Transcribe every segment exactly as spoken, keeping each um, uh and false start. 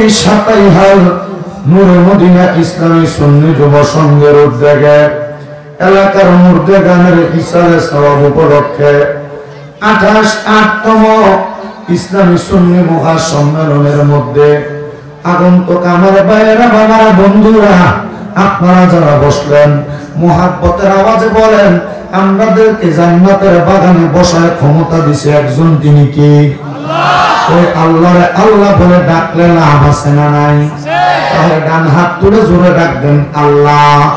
এই সাতাইহাল নূরে মদিনা ইসলামী সুন্নি যুব সংঘের উদ্যোগে এলাকার মুর্দেগানের ইসালে সওয়াব উপলক্ষে আঠাশ আটতম ইসলামী সুন্নি মহাসম্মেলনের মধ্যে আগন্তুক আমার ভাইয়েরা, বাবারা, বন্ধুরা, আপনারা যারা বসলেন, মুহাব্বতের আওয়াজে বলেন, "আমরাদেরকে জান্নাতের বাগানে বসার ক্ষমতা দিছে একজন, তিনি কি?" ওই আল্লাহরে আল্লাহ বলে ডাকলে লাভ আছে না নাই? তাহলে ডান হাত তুলে জোরে ডাক দেন, "আল্লাহ।"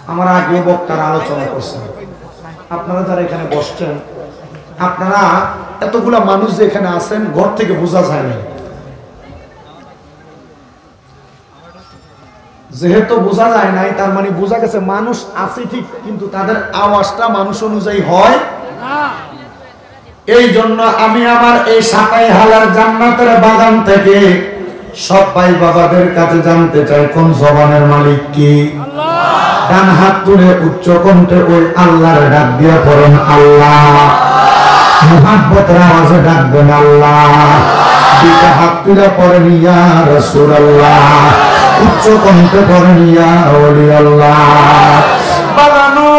আমার আগে বক্তারা আলোচনা করছেন, আপনারা যারা এখানে বসছেন, আপনারা এতগুলা মানুষ যে এখানে আছেন, ঘর থেকে বোঝা যায় না। যেহেতু বোঝা যায় নাই, তার মানে বোঝা গেছে মানুষ আছে ঠিক, কিন্তু তাদের আওয়াজটা মানুষ অনুযায়ী হয় না। এই জন্য আমি আমার এই সাতাইহালার জান্নাতের বাগান থেকে সব ভাই বাবাদের কাছে জানতে চাই, কোন জবানের মালিক কি? ডান হাত তুলে উচ্চ কণ্ঠে ওই আল্লাহর ডাক দিয়া পড়েন, "আল্লাহ।" মুহাব্বতের আওয়াজে ডাকবেন, "আল্লাহ।" দুইটা হাত তুলে পড়েন, "ইয়া রাসূলুল্লাহ।" উচ্চ কণ্ঠে পড়েন, "ইয়া ওলি আল্লাহ।" বাগানো,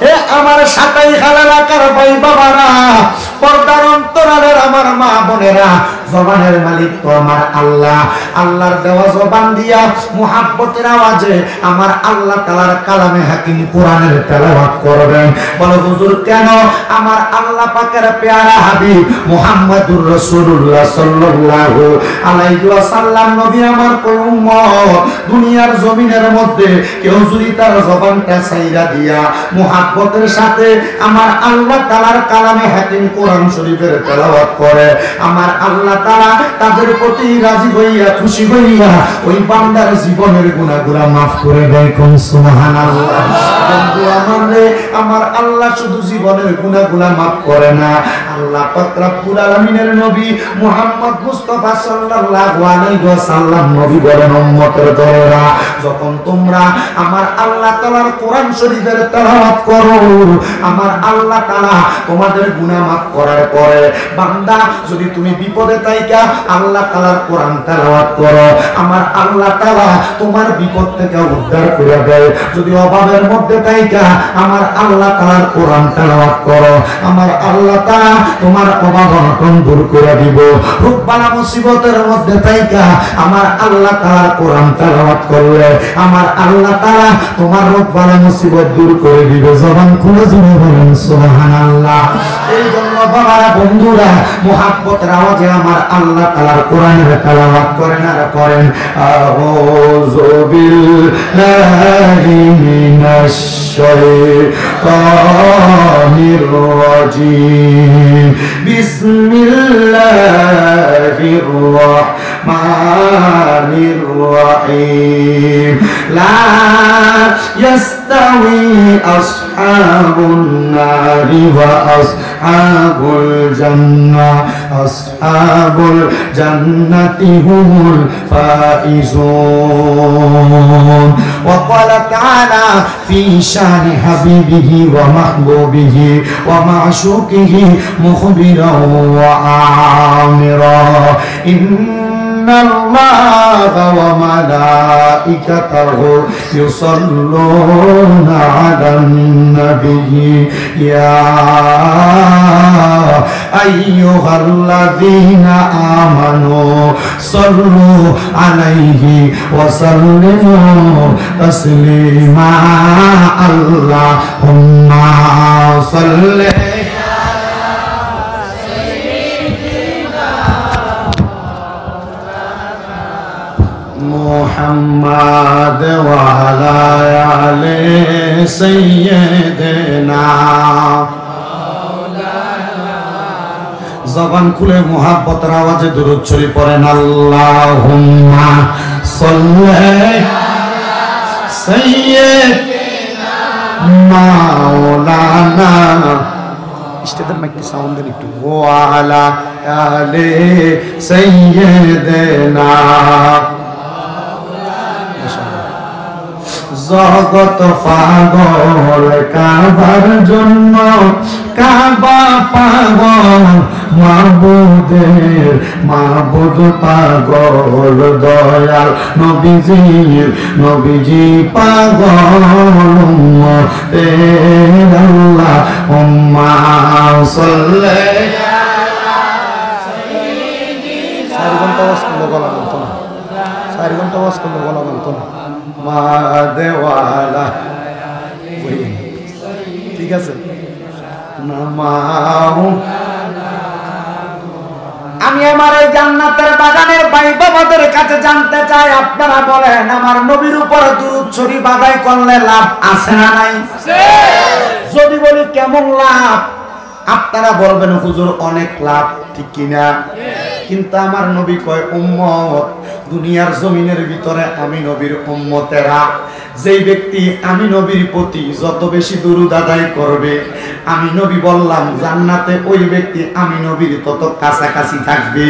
এ আমার সাতাইহাল এলাকার ভাই বাবারা, পর্দার অন্তরালের আমার মা বোনেরা, জবানের মালিক তো আমার আল্লাহ। আল্লাহর দেওয়া জবান দিয়া মুহাব্বতের আওয়াজে আমার আল্লাহ তাআলার কালামে হাকিম কোরআনের তেলাওয়াত করবেন। বলো, "হুজুর, কেন?" আমার আল্লাহ পাকের পেয়ারা হাবিব মুহাম্মাদুর রাসূলুল্লাহ সাল্লাল্লাহু আলাইহি ওয়াসাল্লাম নবী আমার কয় উম্মত, দুনিয়ার জমিনের মধ্যে কেউ যদি তার জবানটা ছাইড়া দিয়া মুহাব্বতের সাথে আমার আল্লাহ তাআলার কালামে হাকিম কোরআন শরীফের তেলাওয়াত করে, আমার আল্লাহ তাআলা তাদের প্রতি রাজি হইয়া, খুশি হইয়া ওই বান্দার জীবনের গুনাহগুলা মাফ করে দেয়। কোন সুবহানাল্লাহ। বন্ধু আমার রে, আমার আল্লাহ শুধু জীবনের গুনাহগুলা মাফ করে না, আল্লাহ পাক রব্বুল আলামিনের নবী মুহাম্মদ মুস্তাফা সাল্লাল্লাহু আলাইহি ওয়াসাল্লাম নবী বলেন, "উম্মতের দলেরা, যখন তোমরা আমার আল্লাহ তাআলার কোরআন শরীফের তেলাওয়াত করো, আমার আল্লাহ তাআলা তোমাদের গুনাহ মাফ করার পরে, বান্দা, যদি তুমি বিপদে থাইকা আল্লাহ তাআলার কোরআন তেলাওয়াত করো, আমার আল্লাহ তাআলা তোমার বিপদ থেকে উদ্ধার করে দেয়। যদি অভাবের মধ্যে থাইকা আমার আল্লাহ তাআলার কোরআন তেলাওয়াত করো, আমার আল্লাহ তাআলা তোমার অভাব অনটন দূর করে দিব। রোগ বালা মুসিবতের মধ্যে থাইকা আমার আল্লাহ তাআলার কোরআন তেলাওয়াত করলে আমার আল্লাহ তাআলা তোমার রোগ বালা মুসিবত দূর করে দিবে।" জবান খুলে জোরে বলেন, "সুবহানাল্লাহ।" এই জন্য বাবারা, বন্ধুরা, মুহাব্বতের আওয়াজে আমার আল্লাহ তাআলার কোরআনের তেলাওয়াত করেন আর পড়েন, "আউযু বিল্লাহি মিনাশ শাইতানির রাজীম। বিসমিল্লাহির রাহমানির রাহিম। লা ইয়াস্তাউই আসহাবুন নারি ওয়া আসহাবুল জান্নাহ। আসহাবুল জান্নাতি হুমুল ফাইজুন।" ওয়া ক্বালা তাআলা في شأن حبيبه ومحبوبه ومعشوقه مخبرا وآمرا: إن الله وملائكته يصلون على النبي، يا أيها الذين آمنوا صلوا عليه وسلموا تسليما. اللهم صل محمد وعلى آل سيدنا। জবান খুলে মুহাব্বতের আওয়াজে দুরূদ শরীফ পড়েন, আল্লাহুম্মা সাল্লি সাইয়্যিদিনা মাওলানা। স্টেজের মাইকটা সাউন্ড দেন একটু। ওয়া আলা আলি সাইয়্যিদিনা। জগত পাগল কাবার জন্য, কাবা পাগল মাবুদের, মাবুদ পাগল দয়াল নবীজির, নবীজি পাগল উম্মতের। আল্লাহুম্মা সাল্লি। চার ঘন্টা ওয়াজ করলে গলা বলতো না, চার ঘন্টা ওয়াজ করলে গলা বলতো না। মাদেওয়ালা। ঠিক আছে। নামাও। আমি আমার এই জান্নাতের বাগানের ভাই বাবাদের কাছে জানতে চাই, আপনারা বলেন, আমার নবীর উপরে দুরূদ শরীফ আদায় করলে লাভ আছে না নাই? যদি বলি, কেমন লাভ? আপনারা বলবেন, হুজুর, অনেক লাভ, ঠিক কি না? কিন্তু আমার নবী কয়, উম্মত, দুনিয়ার জমিনের ভিতরে আমি নবীর উম্মতেরা, যেই ব্যক্তি আমি নবীর প্রতি যত বেশি দুরূদ আদায় করবে, আমি নবী বললাম, জান্নাতে ওই ব্যক্তি আমি নবীর তত কাছাকাছি থাকবে।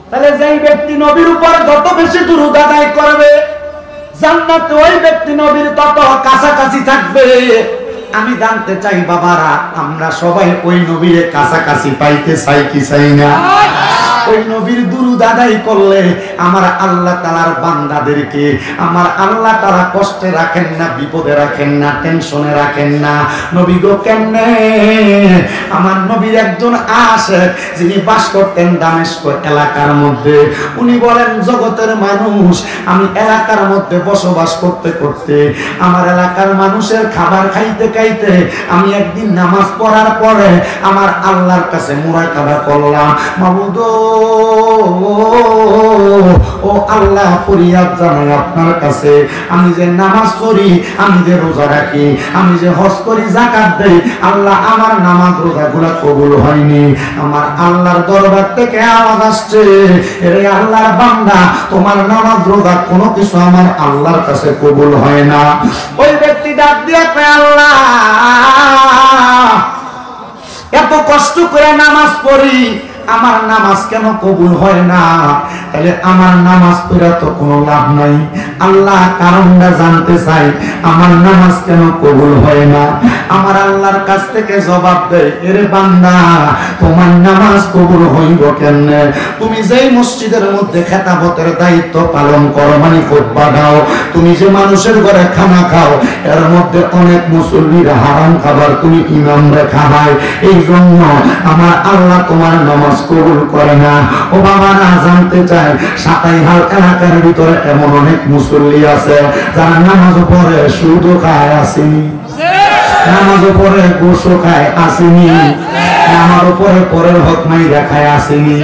তাহলে যেই ব্যক্তি নবীর উপর যত বেশি দুরূদ আদায় করবে, জান্নাতে ওই ব্যক্তি নবীর তত কাছাকাছি থাকবে। আমি জানতে চাই বাবারা, আমরা সবাই ওই নবীর কাছাকাছি পাইতে চাই কি চাই না? ওই নবীর দুরূদ আদায় করলে আমার আল্লাহ তাআলার বান্দাদেরকে আমার আল্লাহ তাআলা কষ্টে রাখেন না, বিপদে রাখেন না, টেনশনে রাখেন না। নবী গো, কেমনে? আমার নবীর একজন আশেক যিনি বাস করতেন দামেস্ক এলাকার মধ্যে, উনি বলেন, জগতের মানুষ, আমি এলাকার মধ্যে বসবাস করতে করতে আমার এলাকার মানুষের খাবার খাইতে খাইতে আমি একদিন নামাজ পড়ার পরে আমার আল্লাহর কাছে মুরাকাবা করলাম, মাবুদ, ও আল্লাহ, ফরিয়াদ জানাই আপনার কাছে, আমি যে নামাজ পড়ি, আমি যে রোজা রাখি, আমি যে হজ করি, যাকাত দেই, আল্লাহ, আমার নামাজ রোজাগুলা কবুল হয়নি। আমার আল্লাহর দরবার থেকে আওয়াজ আসছে, এরে আল্লাহর বান্দা, তোমার নামাজ রোজা কোনো কিছু আমার আল্লাহর কাছে কবুল হয় না। ওই ব্যক্তি ডাক দিয়া কয়, আল্লাহ, এত কষ্ট করে নামাজ পড়ি, আমার নামাজ কেন কবুল হয় না? তাহলে আমার নামাজ পড়া তো কোনো লাভ নাই। আল্লাহ, কারণটা জানতে চাই, আমার নামাজ কেন কবুল হয় না? আমার আল্লাহর কাছ থেকে জবাব দেয়, এরে বান্দা, তোমার নামাজ কবুল হইব কেমনে? তুমি যেই মসজিদের মধ্যে খেতাবতের দায়িত্ব পালন করো, মানে খুতবা দাও, তুমি যে মানুষের ঘরে খানা খাও, এর মধ্যে অনেক মুসল্লিরা হারাম খাবার তুমি ইমামরে খাবায়, এই জন্য আমার আল্লাহ তোমার নামাজ কবুল করে না। ও বাবা, না জানতে চাই, সাতাইহাল এলাকার ভিতরে এমন অনেক মুসল্লি আছে যারা নামাজ পড়ে সুদও খায়, আসেনি? নামাজ পড়ে ঘুষও খায়, আসেনি? নামাজ পড়ে পরের হক মাইরা খায়, আসেনি?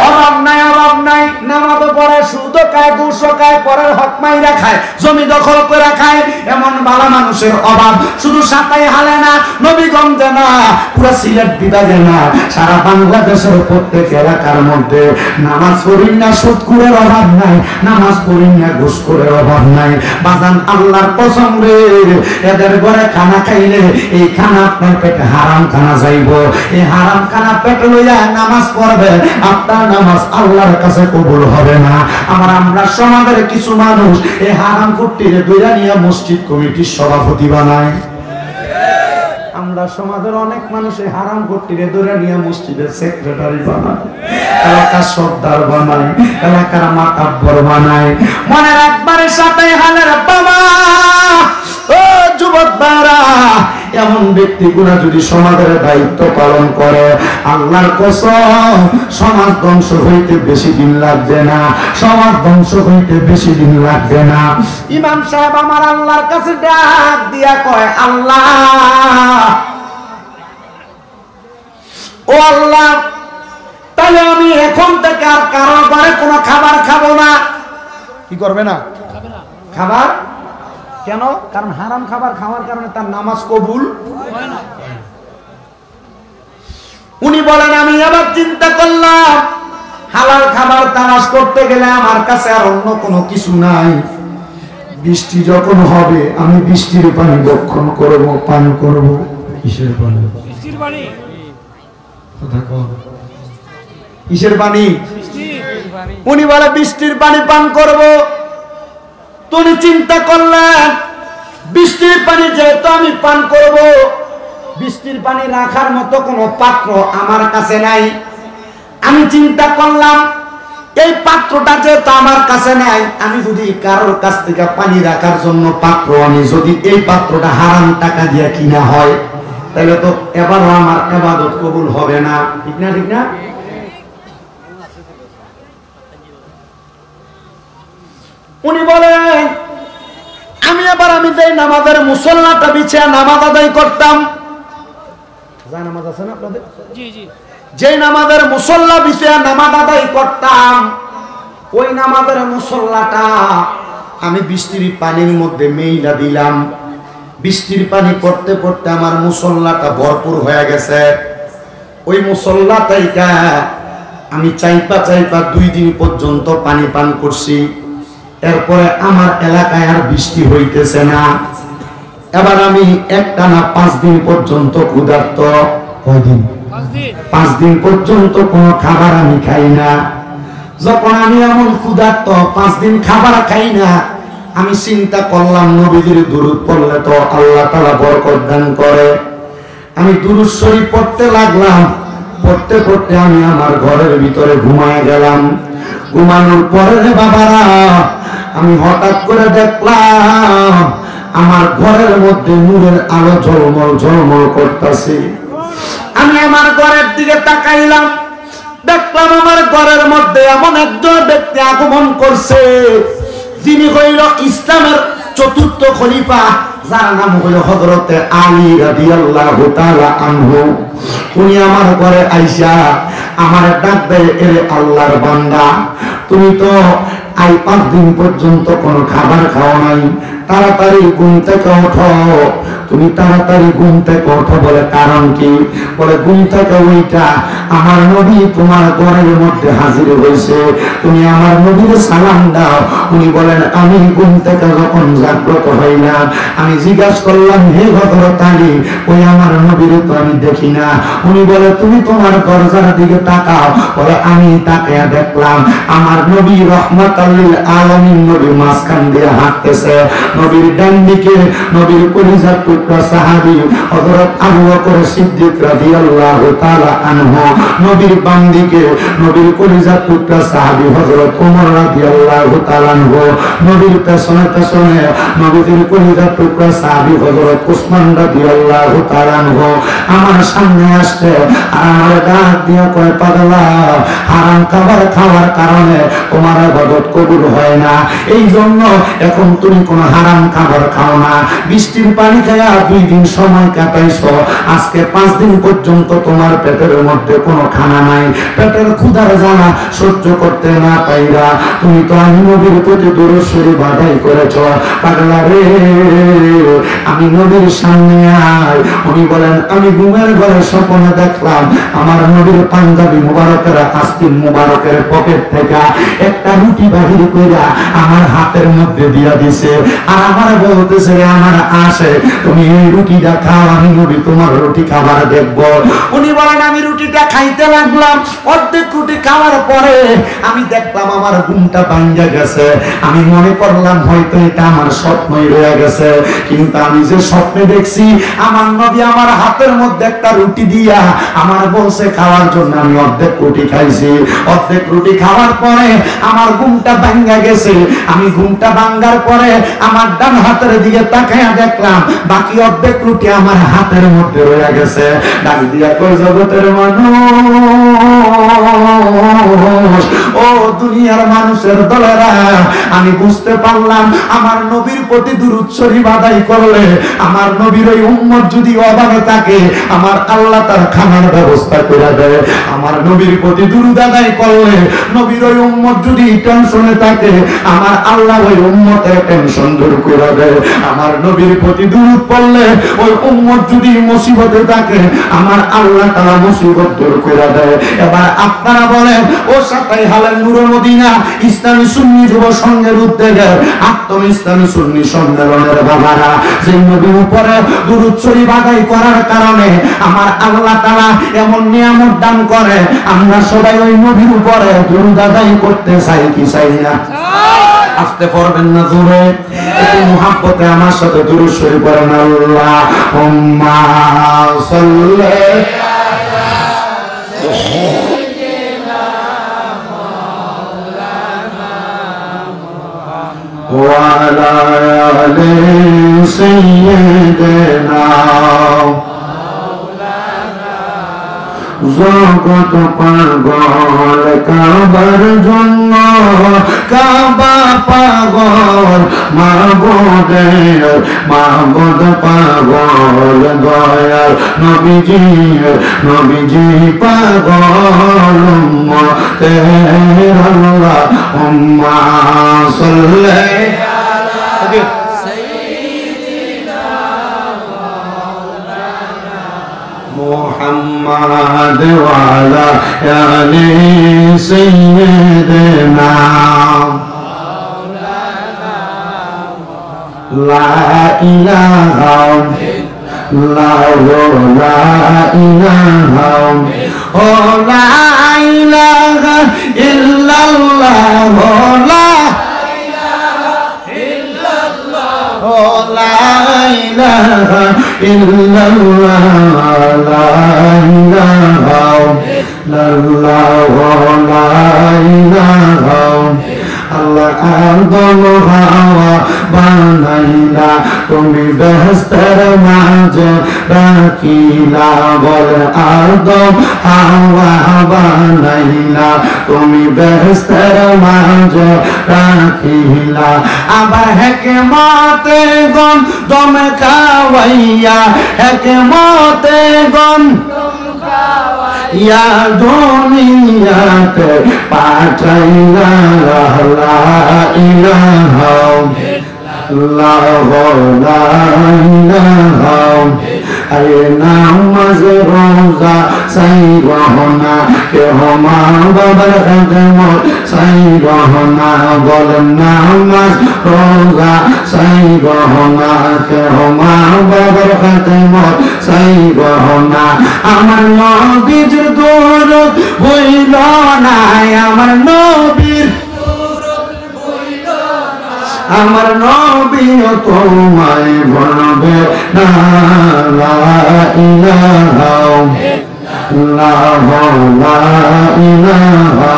অভাব নাই, অভাব নাই। নামাজ পড়ে সুদও খায়, ঘুষও খায়, পরের হক মাইরা খায়, জমি দখল করে খায়, এমন ভালা মানুষের অভাব শুধু সাতাইহালে না, নবীগঞ্জে না, পুরা সিলেট বিভাগে না, সারা বাংলাদেশের প্রত্যেক এলাকার মধ্যে নামাজ পড়ি না সুদখোরের অভাব নাই, নামাজ পড়ি না ঘুষখোরের অভাব নাই। বাজান, আল্লাহর কসম রে, এদের ঘরে খানা খাইলে এই খানা আপনার পেটে হারাম খানা যাইব, এই হারাম খানা পেটে লইয়া নামাজ পড়বে, আপনার নামাজ আল্লাহর কাছে কবুল হবে না। আমার আমরা সমাজের কিছু মানুষ এই হারাম কুট্টিরে দৌড়া নিয়ে মসজিদ কমিটির সভাপতি বানায়। আমরা সমাজের অনেক মানুষ এই হারাম কুট্টিরে দৌড়া নিয়ে মসজিদের সেক্রেটারি বানায়, এলাকার সর্দার বানায়, এলাকার মাতাব্বর বানায়। মনে রাখবার সাথে হালের বাবা, ও যুবক ভাইরা, এমন ব্যক্তিগুলা যদি সমাজের দায়িত্ব পালন করে, আল্লাহর কসম, সমাজ ধ্বংস হইতে বেশি দিন লাগবে না, সমাজ ধ্বংস হইতে বেশি দিন লাগবে না। ইমাম সাহেব আমার আল্লাহর কাছে ডাক দিয়া কয়, আল্লাহ, ও আল্লাহ, তাহলে আমি এখন থেকে আর কারোর ঘরে কোনো খাবার খাবো না। কি করবে না? খাবার? কেন? কারণ হারাম খাবার খাওয়ার কারণে তার নামাজ কবুল। উনি বলেন, আমি আবার চিন্তা করলাম, হালাল খাবার তালাশ করতে গেলে আমার কাছে আর অন্য কোনো কিছু নাই। বৃষ্টি যখন হবে, আমি বৃষ্টির পানি ভক্ষণ করব, পান করব। কিসের পানি? কথা কম। কিসের পানি? উনি বলে, বৃষ্টির পানি পান করব। তো উনি চিন্তা করলেন, বৃষ্টির পানি যেহেতু আমি পান করব, বৃষ্টির পানি রাখার মতো কোনো পাত্র আমার কাছে নাই। আমি চিন্তা করলাম, এই পাত্রটা যেহেতু আমার কাছে নাই, আমি যদি কারোর কাছ থেকে পানি রাখার জন্য পাত্র আনি, যদি এই পাত্রটা হারাম টাকা দিয়া কিনা হয়, তাহলে তো এবারও আমার ইবাদত কবুল হবে না। ঠিক না? ঠিক না? উনি বলেন, আমি আবার, আমি যেই নামাজের মুসল্লাটা বিছিয়া নামাজ আদায় করতাম, যা নামাজ আছে না আপনাদের, জি, জি। যেই নামাজের মুসল্লা বিছিয়া নামাজ আদায় করতাম, ওই নামাজের মুসল্লাটা আমি বৃষ্টির পানির মধ্যে মেইলা দিলাম। বৃষ্টির পানি পড়তে পড়তে আমার মুসল্লাটা ভরপুর হয়ে গেছে। ওই মুসল্লা থাইকা আমি চাইপা চাইপা দুই দিন পর্যন্ত পানি পান করছি। এরপরে আমার এলাকায় আর বৃষ্টি হইতেছে না। এবার আমি একটানা পাঁচ দিন পর্যন্ত ক্ষুধার্ত। কয়দিন? পাঁচ দিন। পাঁচ দিন পর্যন্ত কোনো খাবার আমি খাই না। যখন আমি এমন ক্ষুধার্ত, পাঁচ দিন খাবার খাই না, আমি চিন্তা করলাম, নবীজির দুরূদ পড়লে তো আল্লাহ তাআলা বরকত দান করে। আমি দুরূদ শরীফ পড়তে লাগলাম। পড়তে পড়তে আমি আমার ঘরের ভিতরে ঘুমায় গেলাম। ঘুমানোর পরে রে বাবারা, আমি হঠাৎ করে দেখলাম আমার ঘরের মধ্যে নূরের আলো ঝলমল ঝলমল করতেছে। আমি আমার ঘরের দিকে তাকাইলাম, দেখলাম আমার ঘরের মধ্যে এমন একজন ব্যক্তি আগমন করছে, যিনি হইল ইসলামের চতুর্থ খলিফা, যার নাম হইল হযরতে আলী রাদিয়াল্লাহু তাআলা আনহু। উনি আমার ঘরে আইসা আমার ডাক দেয়, "এরে আল্লাহর বান্দা, তুমি তো আই পাঁচ দিন পর্যন্ত কোনো খাবার খাও নাই, তাড়াতাড়ি ঘুম থেকে ওঠো, তুমি তাড়াতাড়ি ঘুম থেকে ওঠো।" বলে, "কারণ কি?" বলে, "ঘুম থেকে উইঠা আমার নবী তোমার ঘরের মধ্যে হাজির হইছে, তুমি আমার নবীর সালাম দাও।" উনি বলেন, আমি ঘুম থেকে যখন জাগ্রত হইলাম, আমি জিজ্ঞাসা করলাম, "হে হযরত আলী, ওই আমার নবীরে তো আমি দেখি না।" উনি বলে, "তুমি তোমার দরজার দিকে তাকাও।" বলে, আমি তাকিয়া দেখলাম আমার নবী রহমাতাল লিল আলামিন নবী মাঝখান দিয়ে হাঁটতেছে। নবীর ডান দিকে নবীর কলিজার টুকরা সাহাবী হযরত আবু বকর সিদ্দিক রাদিয়াল্লাহু তাআলা আনহু, নবীর বাম দিকে নবীর কলিজার টুকরা সাহাবী হযরত ওমর রাদিয়াল্লাহু তাআলা আনহু, নবীর পেছনে পেছনে নবীজির কলিজার টুকরা সাহাবী হযরত উসমান রাদিয়াল্লাহু তাআলা আনহু আমার সামনে আসছে। আর আমার ডাক দিয়া কয়, "পাগলা, হারাম খাবার খাওয়ার কারণে তোমার ইবাদত কবুল হয় না, এই জন্য এখন তুমি কোনো হারাম খাবার খাও না। বৃষ্টির পানি খাইয়া দুই দিন সময় কাটাইছো, আজকে পাঁচ দিন পর্যন্ত তোমার পেটের মধ্যে কোনো খানা নাই, পেটের ক্ষুধার জ্বালা সহ্য করতে না পাইরা তুমি তো আমি নবীর প্রতি দুরূদ শরীফ আদায় করেছো। পাগলা রে, আমি নবীর সামনে আয়।" উনি বলেন, আমি ঘুমের ঘরে স্বপ্নে দেখলাম আমার নবীর পাঞ্জাবি মুবারকের আস্তিন মুবারকের পকেট থেকে একটা রুটি বাহির কইরা আমার হাতের মধ্যে দিয়া দিছে, আর আমারে বলতেছে, "রে আমার আশে, তুমি এই রুটিটা খাও, আমি নবী তোমার রুটি খাবার দেখবো।" উনি বলেন, আমি রুটিটা খাইতে লাগলাম, অর্ধেক রুটি খাওয়ার পরে আমি দেখলাম আমার ঘুমটা ভাঙ্গা গেছে। আমি মনে করলাম হয়তো এটা আমার স্বপ্নই রয়ে গেছে, কিন্তু আমি যে স্বপ্নে দেখছি আমার নবী আমার হাতের মধ্যে একটা রুটি দিয়া আমার বলছে খাওয়ার জন্য, আমি অর্ধেক রুটি খাইছি। অর্ধেক রুটি খাওয়ার পরে আমার ঘুমটা ভাঙ্গা গেছে। আমি ঘুমটা ভাঙ্গার পরে আমার ডান হাতের দিকে তাকাইয়া দেখলাম বাকি অর্ধেক রুটি আমার হাতের মধ্যে রয়ে গেছে। ডাক দিয়া কয়, জগতের মানুষ, ও দুনিয়ার মানুষের দলেরা, আমি বুঝতে পারলাম আমার নবীর প্রতি দুরূদ শরীফ আদায় করলে আমার নবীর ওই উম্মত যদি অভাবে থাকে, আমার আল্লাহ তার খানার ব্যবস্থা করে দেয়। আমার নবীর প্রতি দুরূদ আদায় করলে নবীর ওই উম্মত যদি টেনশনে থাকে, আমার আল্লাহ ওই উম্মতের টেনশন দূর করে দেয়। আমার নবীর প্রতি দুরূদ পড়লে ওই উম্মত যদি মুসিবতে থাকে, আমার আল্লাহ তাআলা মুসিবত দূর করে দেয়। এবার আপনারা বলেন, ও সাতাইহালের নূরে মদিনা ইসলামী সুন্নি যুব সংঘের উদ্যোগে আত্ম ইসলামী সুন্নি সম্মেলনের বাবারা, যে নবীর উপরে দুরূদ শরীফ আদায় করার কারণে আমার আল্লাহ তাআলা এমন নিয়ামত দান করে, আমরা সবাই ওই নবীর উপরে দুরূদ আদায় করতে চাই কি চাই না? আসতে পারবেন না জোরে? একটু মুহাব্বতে আমার সাথে দুরূদ শরীফ পড়েন, আল্লাহুম্মা সাল্লি। وعلى آل سيدنا। জগৎ পাগল কাবার জন্য, কাবা পাগল মাবুদের, মাবুদ পাগল দয়াল নবীজির, নবীজি পাগল উম্মতের। আল্লাহুম্মা সাল্লি محمد وعلى آل سيدنا. لا إله إلا الله، لا إله، أو لا إله إلا الله، لا إله إلا الله، لا إله إلا الله، لا إله إلا الله، لا إله। আল্লাহ, আদম হাওয়া বানাইলা তুমি বেহেশতের মাঝে রাখিলা, বল আদম হাওয়া বানাইলা তুমি বেহেশতের মাঝে রাখিলা। আবার হেকমতে গম দম খাওয়াইয়া, হেকমতে গম ইয়া দুনিয়াতে পাঠাইলা। লা ইলাহা ইল্লাল্লাহ, লা ইলাহা। আরে নামাজ রোজা চাই গহনা, কেহ মা বাবার খেদমত চাই গহনা, বল নামাজ রোজা চাই গহনা, কেহ মা বাবার খেদমত চাই গহনা। আমার নবীজির দুরূদ ভুইল না, আমার নবীর, আমার নবীও তোমায় ভুলবে না। লা ইলাহা ইল্লাল্লাহ, লা ইলাহা।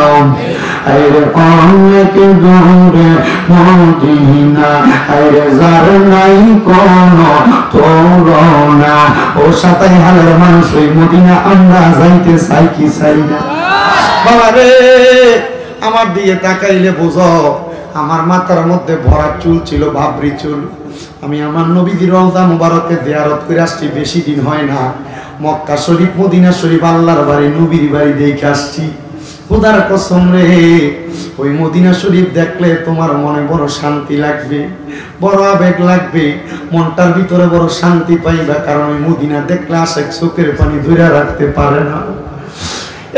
আরে অনেক দূরে মদিনা, আরে যার নাই কোনো তুলনা। ও সাতাইহালর মানুষ, ওই মদিনা আমরা যাইতে চাই কি চাই না? বাবা রে, আমার দিকে তাকাইলে বুঝো, আমার মাথার মধ্যে ভরা চুল ছিল, বাবরি চুল। আমি আমার নবীজির রওজা মুবারকে জিয়ারত করে আসছি, বেশি দিন হয় না। মক্কা শরীফ, মদিনা শরীফ, আল্লাহর বাড়ি, নবীর বাড়ি দেখে আসছি। খোদার কসম রে, ওই মদিনা শরীফ দেখলে তোমার মনে বড় শান্তি লাগবে, বড় আবেগ লাগবে, মনটার ভিতরে বড় শান্তি পাইবা, কারণ ওই মদিনা দেখলে আশেক চোখের পানি ধরে রাখতে পারে না।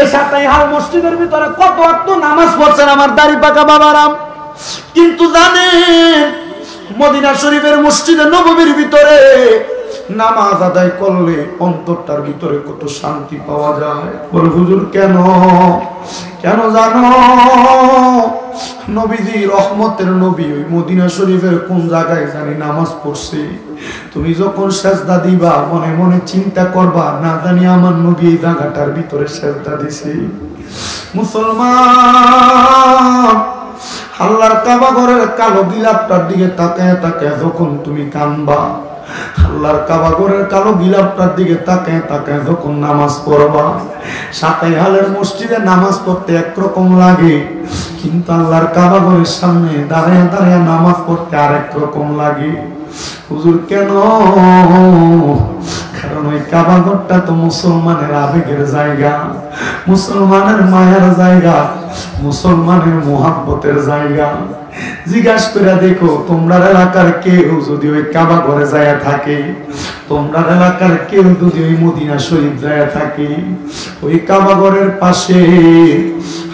এ সাতাইহাল মসজিদের ভিতরে কত ওয়াক্ত নামাজ পড়ছেন আমার দাড়ি পাকা বাবারাম, কিন্তু জানেন, মদিনা শরীফের মসজিদে নববীর ভিতরে নামাজ আদায় করলে অন্তরটার ভিতরে কত শান্তি পাওয়া যায়। বলে, "হুজুর, কেন?" কেন জানো? নবীজি, রহমতের নবী, ওই মদিনা শরীফের কোন জায়গায় জানি নামাজ পড়ছে। তুমি যখন সেজদা দিবা, মনে মনে চিন্তা করবা, "না জানি আমার নবী এই জায়গাটার ভিতরে সেজদা দিছে।" মুসলমান, আল্লাহর কাবা ঘরের কালো গিলাফটার দিকে তাকায় তাকায় যখন তুমি কানবা, আল্লাহর কাবা ঘরের কালো গিলাফটার দিকে তাকায় তাকায় যখন নামাজ পড়বা, সাতাইহালের মসজিদে নামাজ পড়তে একরকম লাগে, কিন্তু আল্লাহর কাবা ঘরের সামনে দাঁড়ায় দাঁড়ায় নামাজ পড়তে আরেক রকম লাগে। হুজুর, কেন? কারণ ওই কাবা ঘরটা তো মুসলমানের আবেগের জায়গা, মুসলমানের মায়ার জায়গা, মুসলমানের মোহাব্বতের জায়গা। জিজ্ঞাসা করে দেখো, তোমরার এলাকার কেউ যদি ওই কাবা ঘরে যায়া থাকে, তোমরার এলাকার কেউ যদি ওই মদিনা শরীফ যায়া থাকে, ওই কাবা ঘরের পাশে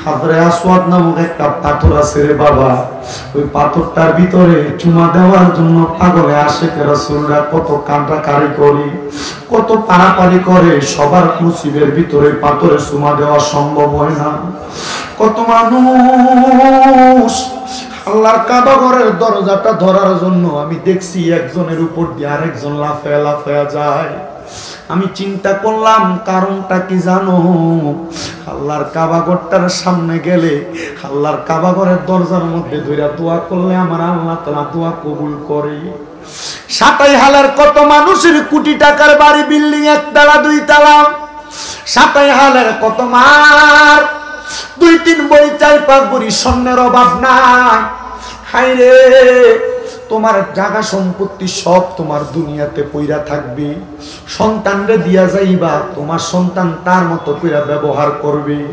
হাজরে আসওয়াদ নামক একটা পাথর আছে রে বাবা, ওই পাথরটার ভিতরে চুমা দেওয়ার জন্য পাগলে আশেকে রাসূলরা কত কান্দাকারি করে, কত পারাপারি করে, সবার নসিবের ভিতরে পাথরে চুমা দেওয়া সম্ভব হয় না। কত মানুষ আল্লাহর কাবা ঘরের দরজাটা ধরার জন্য আমি দেখছি একজনের উপর দিয়া আরেকজন লাফায়া লাফায়া যায়। আমি চিন্তা করলাম, কারণটা কি জানো? আল্লাহর কাবা ঘরটার সামনে গেলে আল্লাহর কাবা ঘরের দরজার মধ্যে ধইরা দোয়া করলে আমার আল্লাহ তাআলা দোয়া কবুল করে। সাতাইহালের কত মানুষের কোটি টাকার বাড়ি, বিল্ডিং, একতলা, দুইতলা। সাতাইহালের কত মার দুই তিন ভরি, চার পাঁচ ভরি স্বর্ণের অভাব নাই। হায় রে, তোমার জাগা সম্পত্তি সব তোমার দুনিয়াতে পইরা থাকবে। সন্তানরে দিয়া যাইবা, তোমার সন্তান তার মতো কইরা ব্যবহার করবে।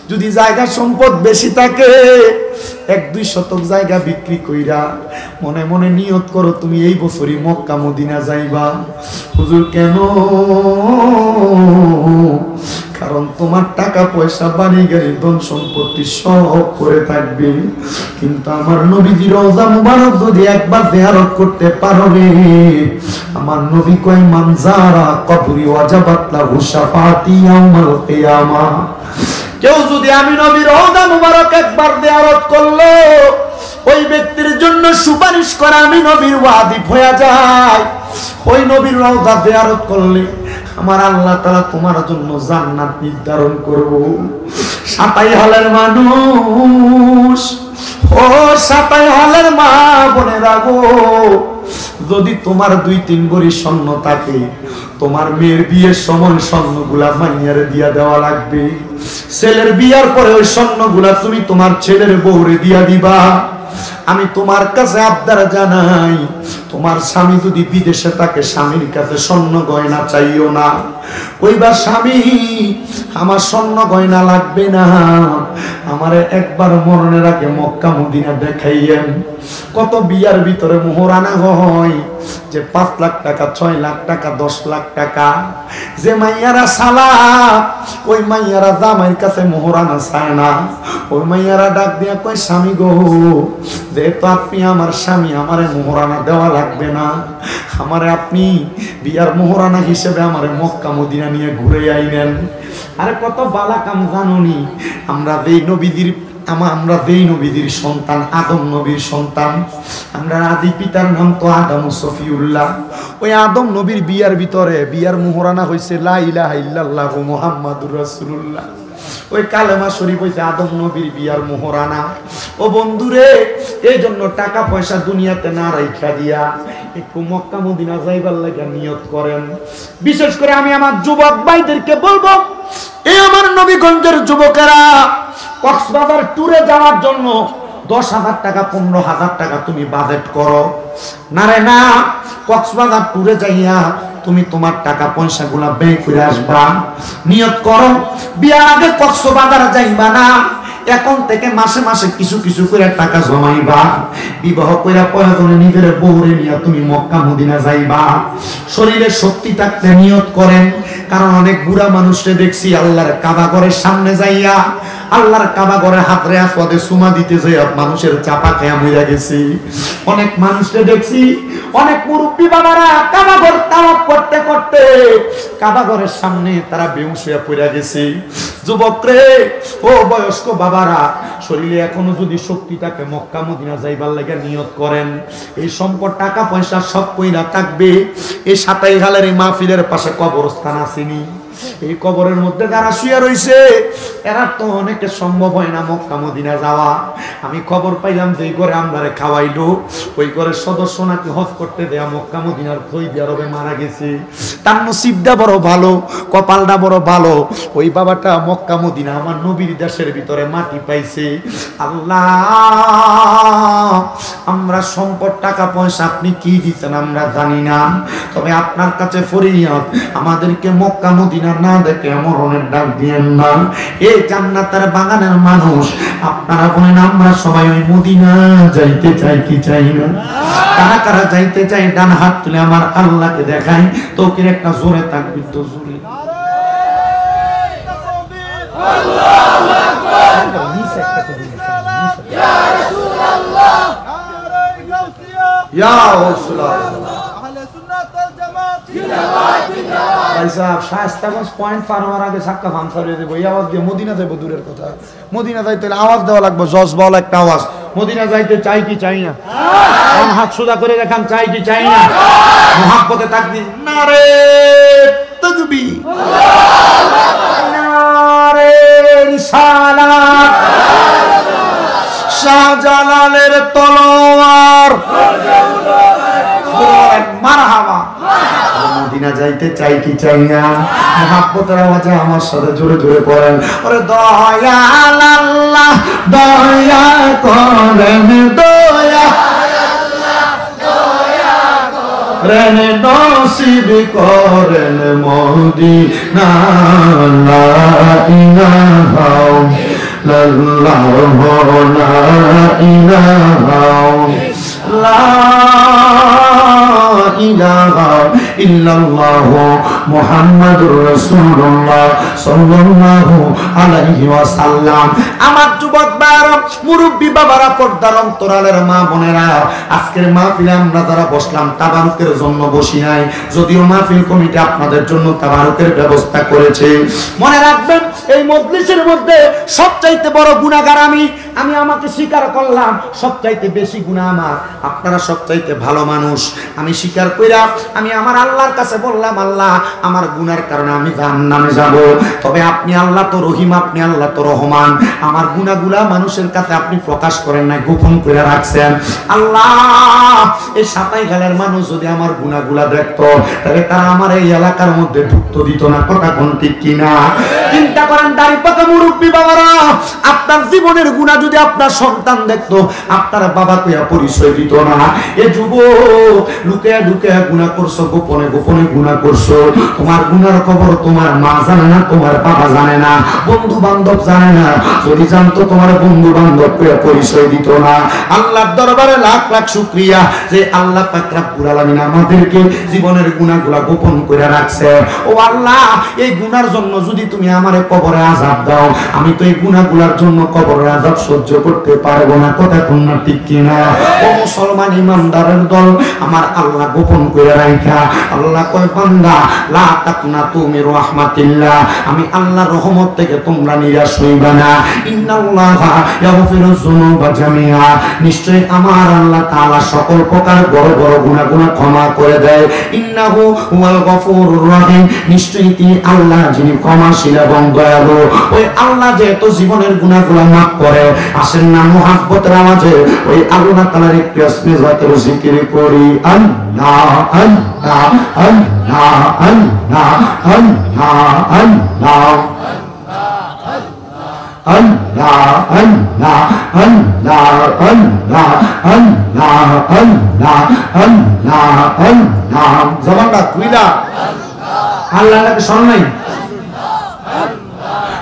যদি জাগা সম্পদ বেশি থাকে, এক দুই শতক জাগা বিক্রি কইরা মনে মনে নিয়ত করো, তুমি এই বছরই মক্কা মদিনা যাইবা। হুজুর, কেন? কারণ তোমার টাকা পয়সা, বাড়ি গাড়ি, ধন সম্পত্তি সব পড়ে থাকবে, কিন্তু আমার নবীজির রওজা মুবারক যদি একবার জিয়ারত করতে পারো রে, আমার নবী কয়, "মান জারা কবরি ওয়াজাবাত লাহু শাফাআতি ইয়াউমাল কিয়ামা।" কেউ যদি আমি নবীর রওজা মুবারক একবার জিয়ারত করলো, ওই ব্যক্তির জন্য সুপারিশ করা আমি নবীর ওয়াজিব হইয়া যায়। ওই নবীর রওজা জিয়ারত করলে আমার আল্লাহ তাআলা তোমার জন্য জান্নাত নির্ধারণ করব। সাতাইহালের মানুষ, ও সাতাইহালের মা বোনেরা গো, যদি তোমার দুই তিন ভরি স্বর্ণ থাকে, তোমার মেয়ের বিয়ের সময় স্বর্ণগুলা মাইয়ারে দিয়া দেওয়া লাগবে। ছেলের বিয়ার পরে ওই স্বর্ণগুলা তুমি তোমার ছেলের বউরে দিয়া দিবা। আমি তোমার কাছে আবদার জানাই, তোমার স্বামী যদি বিদেশে থাকে, স্বামীর কাছে স্বর্ণ গয়না চাইও না। কইবা, "স্বামী, আমার স্বর্ণ গয়না লাগবে না, আমারে একবার মরণের আগে মক্কা মদিনা দেখাইয়েন।" কত বিয়ার ভিতরে মোহরানা হয় যে পাঁচ লাখ টাকা, ছয় লাখ টাকা, দশ লাখ টাকা। যে মাইয়ারা সালা, ওই মাইয়ারা জামাইর কাছে মোহরানা চায় না। ওই মাইয়ারা ডাক দিয়া কয়, "স্বামী গো, যেহেতু আপনি আমার স্বামী, আমারে মোহরানা দেওয়া লাগবে না, আমারে আপনি বিয়ার মোহরানা হিসেবে আমারে মক্কা মদিনা নিয়ে ঘুরে আইনেন।" আরে কত বালা কাম জানো নি? আমরা যেই নবীজির আমা-, আমরা যেই নবীজির সন্তান, আদম নবীর সন্তান, আমরা আদি পিতার নাম তো আদম সফিউল্লাহ। ওই আদম নবীর বিয়ার ভিতরে বিয়ার মোহরানা হইছে লা ইলাহা ইল্লাল্লাহু মুহাম্মাদুর রাসূলুল্লাহ। ওই কালেমা শরীফ হইছে আদম নবীর বিয়ার মোহরানা। ও বন্ধুরে, এই জন্য টাকা পয়সা দুনিয়াতে না রাইখা দিয়া একটু মক্কা মদিনা যাইবার লাগি নিয়ত করেন। বিশেষ করে আমি আমার যুবক ভাইদেরকে বলবো, এ আমার নবীগঞ্জের যুবকেরা, কক্সবাজার ট্যুরে যাওয়ার জন্য দশ হাজার টাকা, পনেরো হাজার টাকা তুমি বাজেট করো। না রে না, কক্সবাজার ট্যুরে যাইয়া তুমি তোমার টাকা পয়সাগুলা ব্যয় করে আসবা। নিয়ত করো, বিয়ার আগে কক্সবাজার যাইবা না, এখন থেকে মাসে মাসে কিছু কিছু করে টাকা জমাইবা। বিবাহ কইরা প্রয়োজনে নিজের বউরে নিয়া তুমি মক্কা মদিনা যাইবা। শরীরে শক্তি থাকতে নিয়ত করেন, কারণ অনেক বুড়া মানুষরে দেখছি আল্লাহর কাবা ঘরের সামনে যাইয়া, আল্লাহর কাবা ঘরে হাজরে আসওয়াদে চুমা দিতে যাইয়া মানুষের চাপা খাইয়া মইরা গেছে। অনেক মানুষরে দেখছি, অনেক মুরব্বী বাবারা কাবা ঘর তাওয়াফ করতে করতে কাবা ঘরের সামনে তারা বেহুশ হইয়া পড়ে গেছে। যুবকরে, ও বয়স্ক বাবারা, শরীরে এখনো যদি শক্তি থাকে, মক্কা মদিনা যাইবার লাগি নিয়ত করেন। এই সম্পদ, টাকা পয়সা সব কইরা থাকবে। এই সাতাইহালের এই মাহফিলের পাশে কবরস্থান আছে নি? এই কবরের মধ্যে যারা শুয়ে রইছে, এরা তো অনেকে সম্ভব হয় না মক্কা মদিনা যাওয়া। আমি খবর পাইলাম যে এই ঘরে আমরারে খাওয়াইলো, ওই ঘরের সদস্য নাকি হজ করতে দেয়া মক্কা মদিনার সৌদি আরবে মারা গেছে। তার নসিবটা বড় ভালো, কপালটা বড় ভালো। ওই বাবাটা মক্কা মদিনা, আমার নবীর দেশের ভিতরে মাটি পাইছে। আল্লাহ, আমরা সম্পদ, টাকা পয়সা আপনি কি দিচ্ছেন আমরা জানি না, তবে আপনার কাছে ফরিয়াদ, আমাদেরকে মক্কা মদিনা না দেখে মরণের ডাক দিয়েন না। এই জান্নাতের বাগানের মানুষ, আপনারা বলেন, আমরা সবাই ওই মদিনা যাইতে চাই কি চাই না? কারা কারা যাইতে চাই, ডান হাত তুলে আমার আল্লাহকে দেখাই। তৌকির একটা জোরে তাকবীর তো জোরে। ইয়া রাসূলুল্লাহ। ভাই সাহেব, শায়েস্তাগঞ্জ পয়েন্ট পার হওয়ার আগে চাক্কা পাংচার হয়ে যাবো। এই আওয়াজ দিয়ে মদিনা যাইবো দূরের কথা, মদিনা যাইতে হলে আওয়াজ দেওয়া লাগবে, জজবাওয়ালা একটা আওয়াজ। মদিনা যাইতে চাই কি চাই না? এখন হাত সোজা করে দেখান, চাই কি চাই না? মহব্বতে তাকবীর, নারে তাকবীর, নারে রিসালাত, শাহজালালের তলোয়ার, মারহাবা। মদিনা যাইতে চাই কি চাই না? মহব্বতের আওয়াজে আমার সাথে জোরে জোরে পড়েন, ওরে দয়াল আল্লাহ, দয়া করেন, দয়া করেন, নসিব করেন মদিনা। লা ইলাহা ইল্লাল্লাহ, লা ইলাহা লা ইলাহা ইল্লাল্লাহ মুহাম্মাদুর রাসূলুল্লাহ সাল্লাল্লাহু আলাইহি ওয়াসাল্লাম। আমার যুবক ভাইরা, মুরব্বী বাবারা, পর্দার অন্তরালের মা বোনেরা, আজকের মাহফিলে আমরা যারা বসলাম, তাবারুকের জন্য বসি নাই, যদিও মাহফিল কমিটি আপনাদের জন্য তাবারুকের ব্যবস্থা করেছে। মনে রাখবেন, এই মজলিসের মধ্যে সবচাইতে বড় গুনাহগার আমি। আমি আমাকে স্বীকার করলাম, সবচাইতে বেশি গুনাহ আমার। আপনারা সবচাইতে ভালো মানুষ। আমি স্বীকার কইরা আমি আমার আল্লাহর কাছে বললাম, "আল্লাহ, আমার গুনার কারণে আমি জাহান্নামে যাব, তবে আপনি আল্লাহ তো রহিম, আপনি আল্লাহ তো রহমান। আমার গুনাগুলা মানুষের কাছে আপনি প্রকাশ করেন নাই, গোপন করে রাখছেন। আল্লাহ, এই সাতাইখালের মানুষ যদি আমার গুনাগুলা দেখতো, তাহলে তারা আমার এই এলাকার মধ্যে ঢুকতো দিত না।" কথা কোন ঠিক কিনা? চিন্তা করেন, দাড়ি পাকা মুরব্বী বাবারা, আপনার জীবনের গুনাহ যদি আপনার সন্তান দেখতো, আপনার বাবা কইয়া পরিচয় দিত না। এ যুবক, লুকাইয়া লুকাইয়া গুনাহ করছো, গোপনে গোপনে গুনাহ করছো। তোমার গুনার খবর তোমার মা জানে না, তোমার বাবা জানে না, বন্ধু বান্ধব জানে না। যদি জানতো, তোমার বন্ধু বান্ধব কইয়া পরিচয় দিত না। আল্লাহর দরবারে লাখ লাখ শুকরিয়া যে আল্লাহ পাক রব্বুল আলামিন আমাদেরকে জীবনের গুনাহগুলা গোপন করে রাখছে। ও আল্লাহ, এই গুনার জন্য যদি তুমি আমারে কবরে আযাব দাও, আমি তো এই গুনাহগুলার জন্য কবরের আযাব সহ্য করতে পারবো না। কথা কোন না ঠিক কিনা? ও মুসলমান ইমানদারের দল, আমার আল্লাহ গোপন করে রাখা। আল্লাহ কয়, "বান্দা, লা তাকনাতু মির রাহমাতিল্লাহ, আমি আল্লাহর রহমত থেকে তোমরা নিরাশ হইবা না। ইন্নাল্লাহা ইয়াগফিরুজ যুনুবা জামিআ, নিশ্চয়ই আমার আল্লাহ তাআলা সকল প্রকার বড় বড় গুনাহগুলা ক্ষমা করে দেয়। ইন্নাহু হুয়াল গফুরুর রহিম, নিশ্চয়ই তিনি আল্লাহ যিনি ক্ষমাশীল এবং দয়ালু।" ওই আল্লাহ যেহেতু জীবনের গুনাহগুলা মাফ করে, আসেন না মুহাব্বতের আওয়াজে ওই আল্লাহ তাআলার একটু ইসমে জাতের জিকির করি। আল্লাহ, আল্লাহ, আল্লাহ, আল্লাহ, আল্লাহ, আল্লাহ। আল্লাহ, আল্লাহ, আল্লাহ, আল্লাহ, আল্লাহ, আল্লাহ, আল্লাহ, আল্লাহ। জবানটা খুইলা। আল্লাহ নাকি স্মরণ নাই?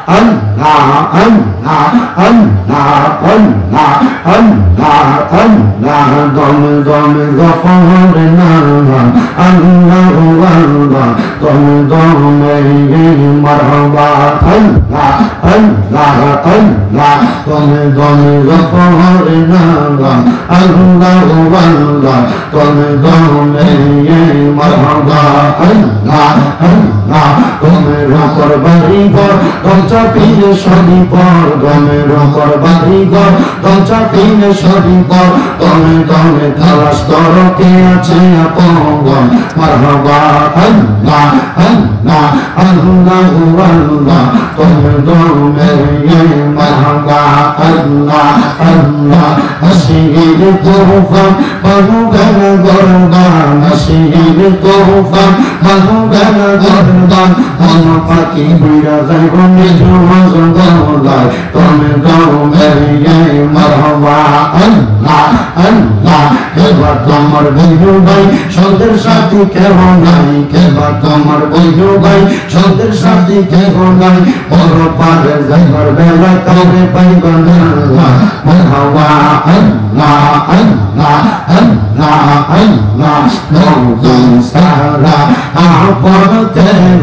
আল্লাহ, আল্লাহ, আল্লাহ, আল্লাহ, আল্লাহ, আল্লাহ। দমে দমে গফর নাম, আল্লাহু আল্লাহ। দমে দমে মারহাবা, আল্লাহ, আল্লাহ, আল্লাহ। দমে দমে গফর নাম, আল্লাহু আল্লাহ। দমে দমে মারহাবা, আল্লাহ, আল্লাহ। দমের উপর বাড়ি ঘর, দম চাপিলে সবই পর। দমের উপর বাড়ি ঘর, দম চাপিলে সবই পর। দমে দমে তালাশ করো কে আছে আপনজন। মারহাবা, আল্লাহ, আল্লাহ, আল্লাহু আল্লাহ। দমে দমে মারহাবা, আল্লাহ, আল্লাহ। আশিকের তুফান, বাহু গানা গরদান। আশিকের তুফান, বাহু গানা গরদান। মন পাখি উড়িয়া যাইব নিজ মজগলায়। দমে দমে মারহাবা, আল্লাহ, আল্লাহ। কেবা তোমার বন্ধু ভাই, সন্তের সাথী কেউ নাই। কেবা তোমার বন্ধু ভাই, সন্তের সাথী কেউ নাই। বড় পারে যাইবার বেলা কাউরে পাইবা না। মারহাবা, আল্লাহ, আল্লাহ, আল্লাহ, আল্লাহ। নবী সারা আপন কেহ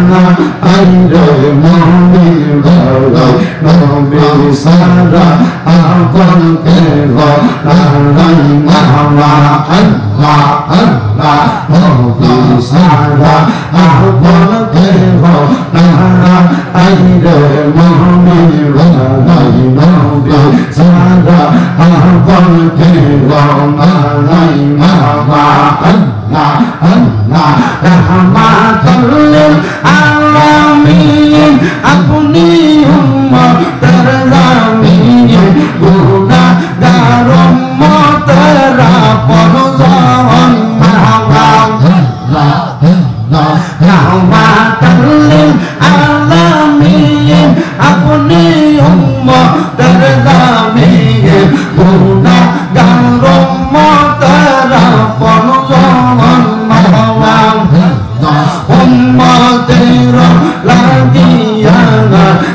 না, আইরে মমিন ভাই। নবী সারা আপন কেহ না। মারহাবা, আল্লাহ, আল্লাহ। নবী সারা আপন কেহ না, আইরে মমিন ভাই। নবী সারা আল্লাহ, আল্লাহ, রহমাতুল লিল আলামিন, আপনি উম্মতের জামিন, গুনাহগার উম্মতের আপনজন। মারহাবা। রহমাতুল লিল আলামিন, আপনি উম্মতের জামিন, গুনাহগার উম্মতের আপনজন। মারহাবা। উম্মতের লাগিয়া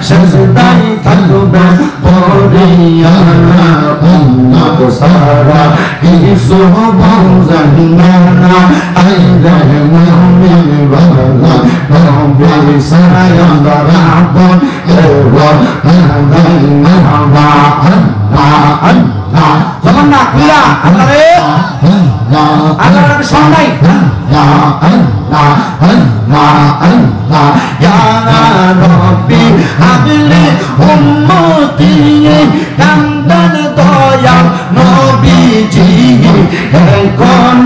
সেজদায় থাকবে পড়িয়া, উম্মত ছাড়া কিছু বুঝে না। আইরে মুমিন বালা, নবী ছাড়া আমরা আপন কেউ নাই। মারহাবা। আল্লাহ, আল্লাহ। জবান না খুলা, আল্লাহ রে। আল্লাহ, আল্লাহ রে, সব নাই। আল্লাহ, আল্লাহ, আল্লাহ, আল্লাহ। ইয়া রব্বি হাবলি উম্মতি, কান্দন দয়াল নবীজি, এখন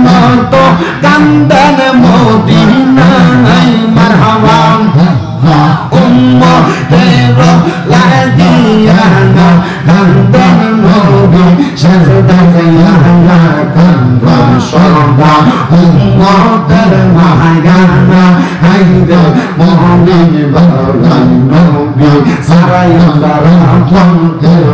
তো কান্দন মদিনায়। মারহাবা। উম্মতের লাগিয়া কান্দন নবী, সেজদায় যাইয়া কান্দন সদা। উম্মতের মায়ানা, আইরে মুমিন বালা, নবী ছাড়া আমরা আপন কেউ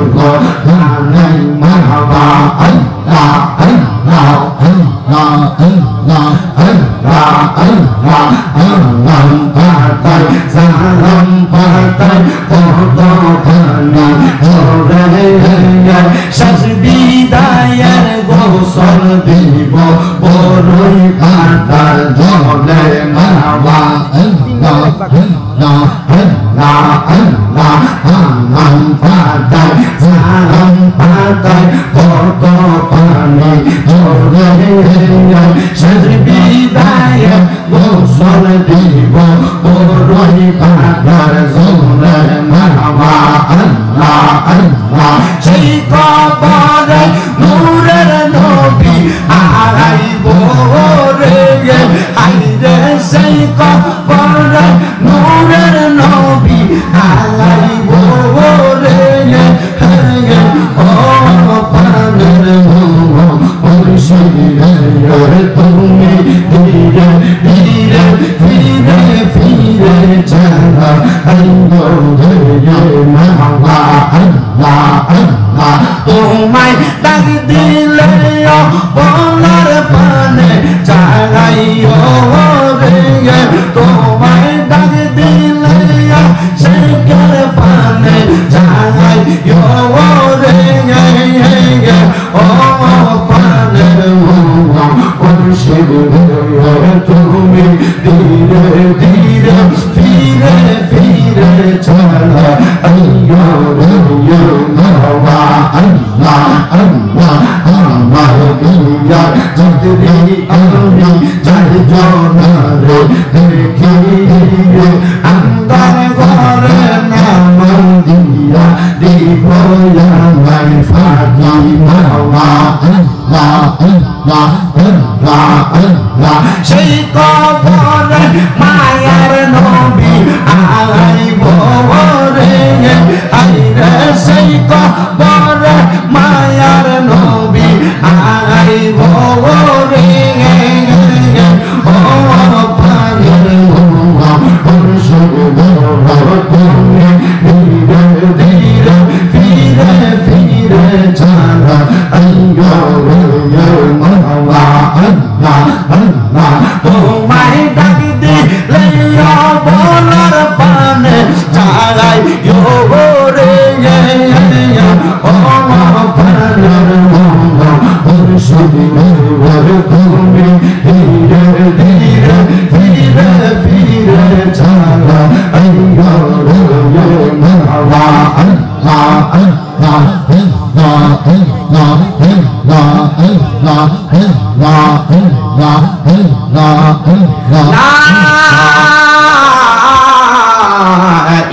নাই। মারহাবা। আল্লাহ, আল্লাহ, আল্লাহ, আল্লাহ, আল্লাহ, আল্লাহ, আল্লাহ। পাতায়, সালাম পাতায়, কত পানি ঝরে। শেষ বিদায়ের গোসল দিব, বড়ই পাতা জলে। মারহাবা। আল্লাহ, আল্লাহ, আল্লাহ, আল্লাহ, আল্লাহ। পাতায়, সালাম পাতায়, কত পানি ঝরে। শেষ বিদায়ে গোসল দিব, বড়ই পাতার জলে। মারহাবা। আল্লাহ, আল্লাহ। সেই কবরে নূরের নবী আইবো রে, আইরে সেই কবরে নূরের নবী আইবো রে। ও প্রাণের মুর্শিদ রে, তুমি ধীরে ধীরে, ধীরে ধীরে চালাইও রে। মারহাবা। আল্লাহ, আল্লাহ। তোমায় ডাক দিলে বলার পানে চালাইও রে। তোমায় ডাক দিলে আশিকের পানে চালাইও রে। ও প্রাণের মুর্শিদ রে, তুমি ধীরে ধীরে, ফিরে ফিরে চালাইও রে। মারহাবা। আল্লাহ, আল্লাহ, আমার দিয়া যদি আমি যাই জনারে দেখিয়ে, আন্ধার ঘরে নাম দিয়া দিব আমায় ফাঁকি। মারহাবা। আল্লাহ, আল্লাহ, আল্লাহ, আল্লাহ। সেই কবরে মায়ার নবী আইবো রে, আইরে সেই কবরে মায়ার নবী আইবো রে। ও প্রাণের মুর্শিদ রে, তুমি ধীরে ধীরে, ফিরে ফিরে চালাইও রে। মারহাবা। আল্লাহ, আল্লাহ। তোমায় ডাক দিলে বলার পানে চালাইও রে। ও প্রাণের মুর্শিদ রে, তুমি ধীরে ধীরে, ফিরে ফিরে চালাইও রে। মারহাবা। আল্লাহ, আল্লাহ। লা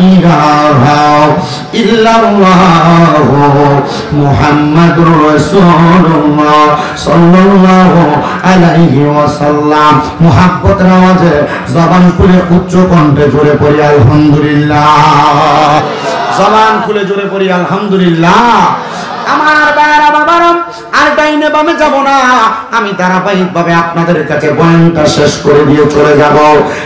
ইলাহা ইল্লাল্লাহু মুহাম্মাদুর রাসূলুল্লাহ সাল্লাল্লাহু আলাইহি ওয়াসাল্লাম। মুহাব্বতের আওয়াজে জবান খুলে উচ্চ কণ্ঠে জোরে পড়ি আলহামদুলিল্লাহ। জবান খুলে জোরে পড়ি আলহামদুলিল্লাহ। আমার ভাইরা বাবারা, আর ডাইনে বামে যাব না। আমি ধারাবাহিকভাবে আপনাদের কাছে বয়ানটা শেষ করে দিয়ে চলে যাব।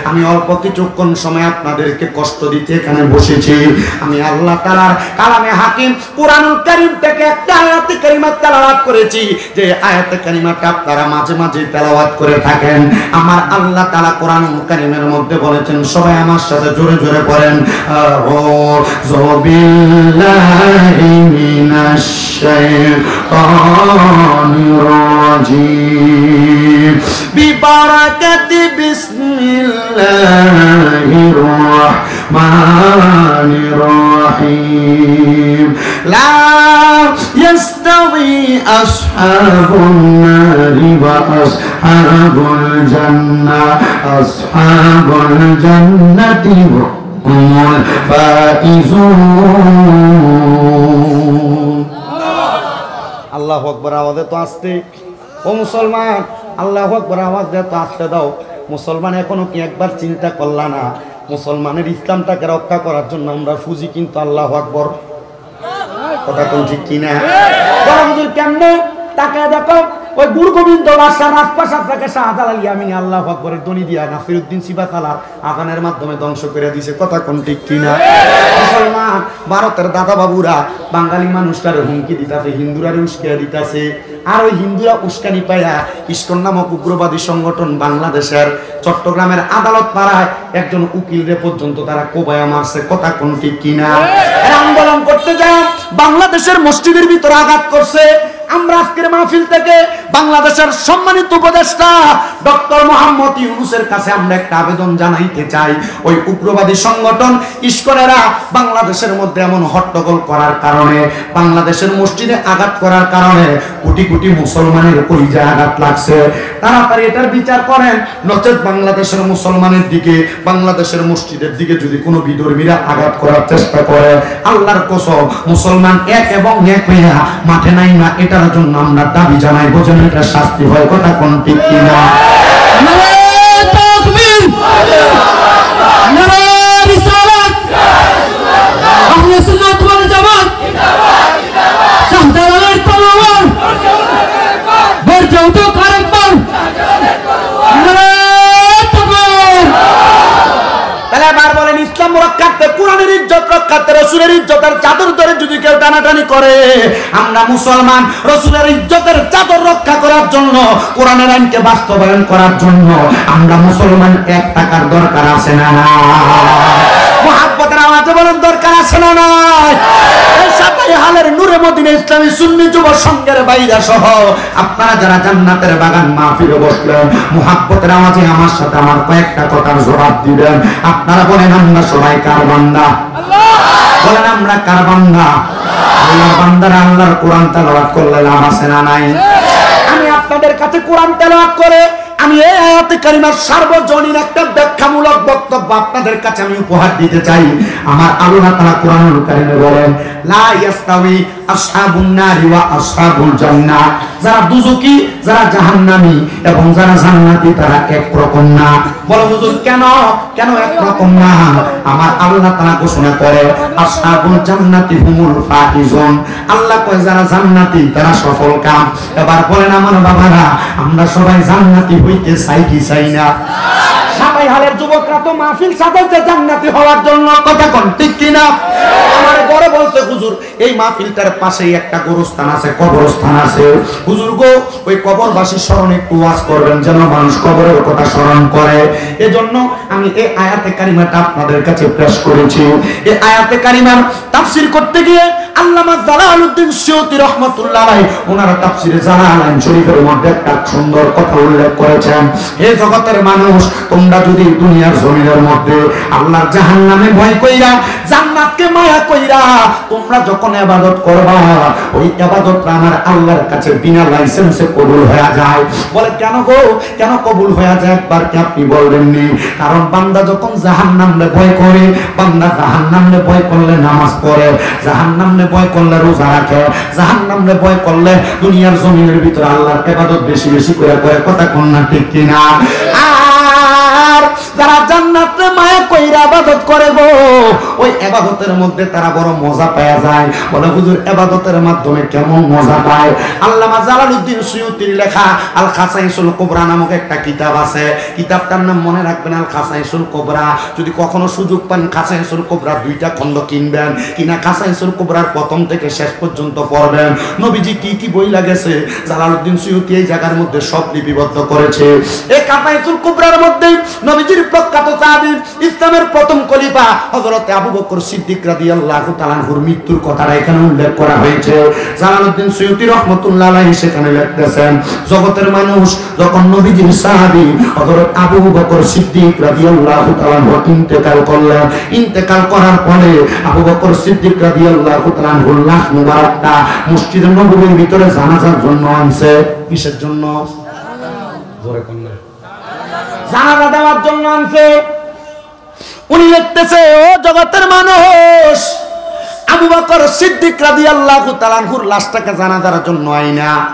আমি অল্প কিছুক্ষণ সময় আপনাদেরকে কষ্ট দিতে এখানে বসেছি। আমি আল্লাহ তাআলার কালামে হাকিম কোরআনুল কারীম থেকে একটা আয়াতে কারিমা তেলাওয়াত করেছি, যে আয়াতে কারিমাটা আপনারা মাঝে মাঝে তেলাওয়াত করে থাকেন। আমার আল্লাহ তাআলা কোরআনুল কারীমের মধ্যে বলেছেন, সবাই আমার সাথে জোরে জোরে পড়েন, আউযু বিল্লাহি মিনাশ শাইতানির রাজীম। বিবারাকাতি বিসমিল্লাহির রাহমানির রাহিম। লা ইয়াস্তাউই আসহাবুন নারি ওয়া আসহাবুল জান্নাহ। আসহাবুল জান্নাতি হুমুল ফাইজুন। আল্লাহু আকবার, আওয়াজ এত আস্তে। ও মুসলমান, আল্লাহু আকবার আওয়াজ দে তো আস্তে দাও। মুসলমান, এখনো কি একবার চিন্তা করলা না, মুসলমানের ইসলামটাকে রক্ষা করার জন্য আমরা ফুজি কিন্তু আল্লাহু আকবার। কথা কোন ঠিক কি না? বড় হুজুর কেমনে? তাকে দেখো, ওই গুরু গোবিন্দ বাদশাহ রাজপ্রাসাদ থেকে শাহজালাল ইয়ামিনী আল্লাহু আকবরের ধ্বনি দিয়া নাসিরুদ্দিন সিবাতালার আজানের মাধ্যমে ধ্বংস করে দিছে। কথা কোন ঠিক কি না? মুসলমান, ভারতের দাদা বাবুরা বাঙালি মানুষটারে হুমকি দিতাছে, হিন্দুরারে উস্কে দিতাছে। আর ওই হিন্দুরা উস্কানি পায়া ইসকন নামক উগ্রবাদী সংগঠন বাংলাদেশের চট্টগ্রামের আদালত পাড়ায় একজন উকিলরে পর্যন্ত তারা কোবায়া মারছে। কথা কোন ঠিক কি না? এরা আন্দোলন করতে যায় বাংলাদেশের মসজিদের ভিতরে আঘাত করছে। আমরা আজকের মাহফিল থেকে বাংলাদেশের সম্মানিত উপদেষ্টা ডক্টর মোহাম্মদ ইউনূসের কাছে আমরা একটা আবেদন জানাইতে চাই, ওই উগ্রবাদী সংগঠন ইসকনেরা বাংলাদেশের মধ্যে এমন হট্টগোল করার কারণে, বাংলাদেশের মসজিদে আঘাত করার কারণে কোটি কোটি মুসলমানের কলিজায় আঘাত লাগছে। তাড়াতাড়ি এটার বিচার করেন, নচেত বাংলাদেশের মুসলমানের দিকে, বাংলাদেশের মসজিদের দিকে যদি কোনো বিধর্মীরা আঘাত করার চেষ্টা করে, আল্লাহর কসম, মুসলমান এক এবং এক হইয়া মাঠে নাইমা, এটার জন্য আমরা দাবি জানাইব যেন এটা শাস্তি হয়। কথা কোন ঠিক কি না? নারায়ে তাকবীর, নারায়ে রিসালাত, আহলে সুন্নাত ওয়াল জামাত, শাহজালালের তলোয়ার, গর্জে উঠুক আরেকবার। নারায়ে তাকবীর। তাহলে এবার বলেন, ইসলাম রক্ষার্থে, কোরআনের ইজ্জত রক্ষার্থে, রসুলের ইজ্জতের চাদর ধরে যদি কেউ টানাটানি করে, আমরা মুসলমান রসুলের ইজ্জতের চাদর রক্ষা করার জন্য, কোরআনের আইনকে বাস্তবায়ন করার জন্য আমরা মুসলমান এক টাকার দরকার আছে না নাই? মুহাব্বতের আওয়াজে বলেন, দরকার আছে না নাই? এই সাতাই হালের নূরে মদিনা ইসলামী সুন্নি যুব সংঘের ভাইরা সহ আপনারা যারা জান্নাতের বাগান মাহফিলে বসলেন, মুহাব্বতের আওয়াজে আমার সাথে আমার কয়েকটা কথার জবাব দিবেন। আপনারা বলেন, আমরা সবাই কার বান্দা? বলেন, আমরা কার বান্দা? আল্লাহর বান্দারা আল্লাহর কোরআন তেলাওয়াত করলে লাভ আছে না নাই? আমি আপনাদের কাছে কোরআন তেলাওয়াত করে আমি এই আয়াতে কারিমার সার্বজনীন একটা ব্যাখ্যামূলক বক্তব্য আপনাদের কাছে আমি উপহার দিতে চাই। আমার আল্লাহ তাআলা কোরআনুল কারিমে বলেন, লা ইয়াস্তাউই আসহাবুন নারি ওয়া আসহাবুল জান্নাহ। যারা দুজকি, যারা জাহান্নামী এবং যারা জান্নাতি, তারা এক রকম না। বলো, হুজুর, কেন, কেন এক রকম না? আমার আল্লাহ তাআলা ঘোষণা করে, আসহাবুল জান্নাতি হুমুল ফাইজুন। আল্লাহ কয়, যারা জান্নাতি, তারা সফল কাম। এবার বলেন, আমার বাবারা, আমরা সবাই জান্নাতি হইতে চাই কি চাই না? সাতাই হালের যুবকরা তো মাহফিল সাজাইছে জান্নাতি হওয়ার জন্য। কথা কোন ঠিক কি না? আমার বড় বলছে, হুজুর, এই মাহফিলটার পাশেই একটা গোরস্থান আছে, কবরস্থান আছে। হুজুর গো, ওই কবরবাসীর স্মরণে একটু ওয়াজ করবেন, যেন মানুষ কবরের কথা স্মরণ করে। এজন্য আমি এই আয়াতে কারিমাটা আপনাদের কাছে পেশ করেছি। এই আয়াতে কারিমার তাফসীর করতে গিয়ে আল্লামা জালালউদ্দিন সুয়ুতী রহমাতুল্লাহ আলাইহি ওনারা তাফসীরে জালালাইন শরীফের মধ্যে একটা সুন্দর কথা উল্লেখ করেছেন, হে জগতের মানুষ, তোমরা যদি দুনিয়ার জমিনের মধ্যে আল্লাহর জাহান্নামে ভয় কইরা জান্নাতকে মায়া কইরা তোমরা যখন ইবাদত করবা, ওই ইবাদতটা আমার আল্লাহর কাছে বিনা লাইসেন্সে কবুল হইয়া যায়। বলে, "কেন গো, কেন কবুল হইয়া যায়? একবার কি আপনি বলবেননি?" কারণ বান্দা যখন জাহান্নামরে ভয় করে, বান্দা জাহান্নামরে ভয় করলে নামাজ পড়ে, জাহান্নামরে ভয় করলে রোজা রাখে, জাহান্নামরে ভয় করলে দুনিয়ার জমিনের ভিতরে আল্লাহর ইবাদত বেশি বেশি করে করে। কথা কন না, ঠিক কিনা? আর যারা জান্নাতরে মায়া কইরা ইবাদত করে গো, ওই ইবাদতের মধ্যে তারা বড় মজা পাওয়া যায়। বলে, "হুজুর, ইবাদতের মাধ্যমে কেমন মজা পায়?" আল্লামা জালালউদ্দিন সুয়ুতির লেখা আল খাসাইসুল কুবরা নামক একটা কিতাব আছে। কিতাবটার নাম মনে রাখবেন, আল খাসাইসুল কুবরা। যদি কখনো সুযোগ পান, খাসাইসুল কুবরার দুইটা খণ্ড কিনবেন, কিনা খাসাইসুল কুবরার প্রথম থেকে শেষ পর্যন্ত পড়বেন। নবীজি কি কি বই লেখেছে, জালালউদ্দিন সুয়ুতি এই জায়গার মধ্যে সব লিপিবদ্ধ করেছে। এই খাসাইসুল কুবরার মধ্যে নবীজির প্রখ্যাত সাহাবী, ইসলামের প্রথম খলিফা হযরত আবু বকর সিদ্দিক রাদিয়াল্লাহু তাআলা আনহুর মৃত্যুর কথাটা এখানে উল্লেখ করা হয়েছে। জালালউদ্দিন সুয়ুতি রহমতুল্লাহ আলাইহি সেখানে লিখতেছেন, জগতের মানুষ যখন নবীজির সাহাবী হযরত আবু বকর সিদ্দিক রাদিয়াল্লাহু তাআলা আনহু ইন্তেকাল করলেন, ইন্তেকাল করার পরে আবু বকর সিদ্দিক রাদিয়াল্লাহু তাআলা আনহুর লাশ মুবারকটা মসজিদে নববীর ভিতরে জানাজার জন্য আনছে। কিসের জন্য? জোরে কন না। জানাজা দেওয়ার জন্য আনছে। উনি লিখতেছে, "ও জগতের মানুষ, আবু বকর সিদ্দিক রাদিয়াল্লাহু তাআলা আনহুর লাশটাকে জানাজার জন্য আইনা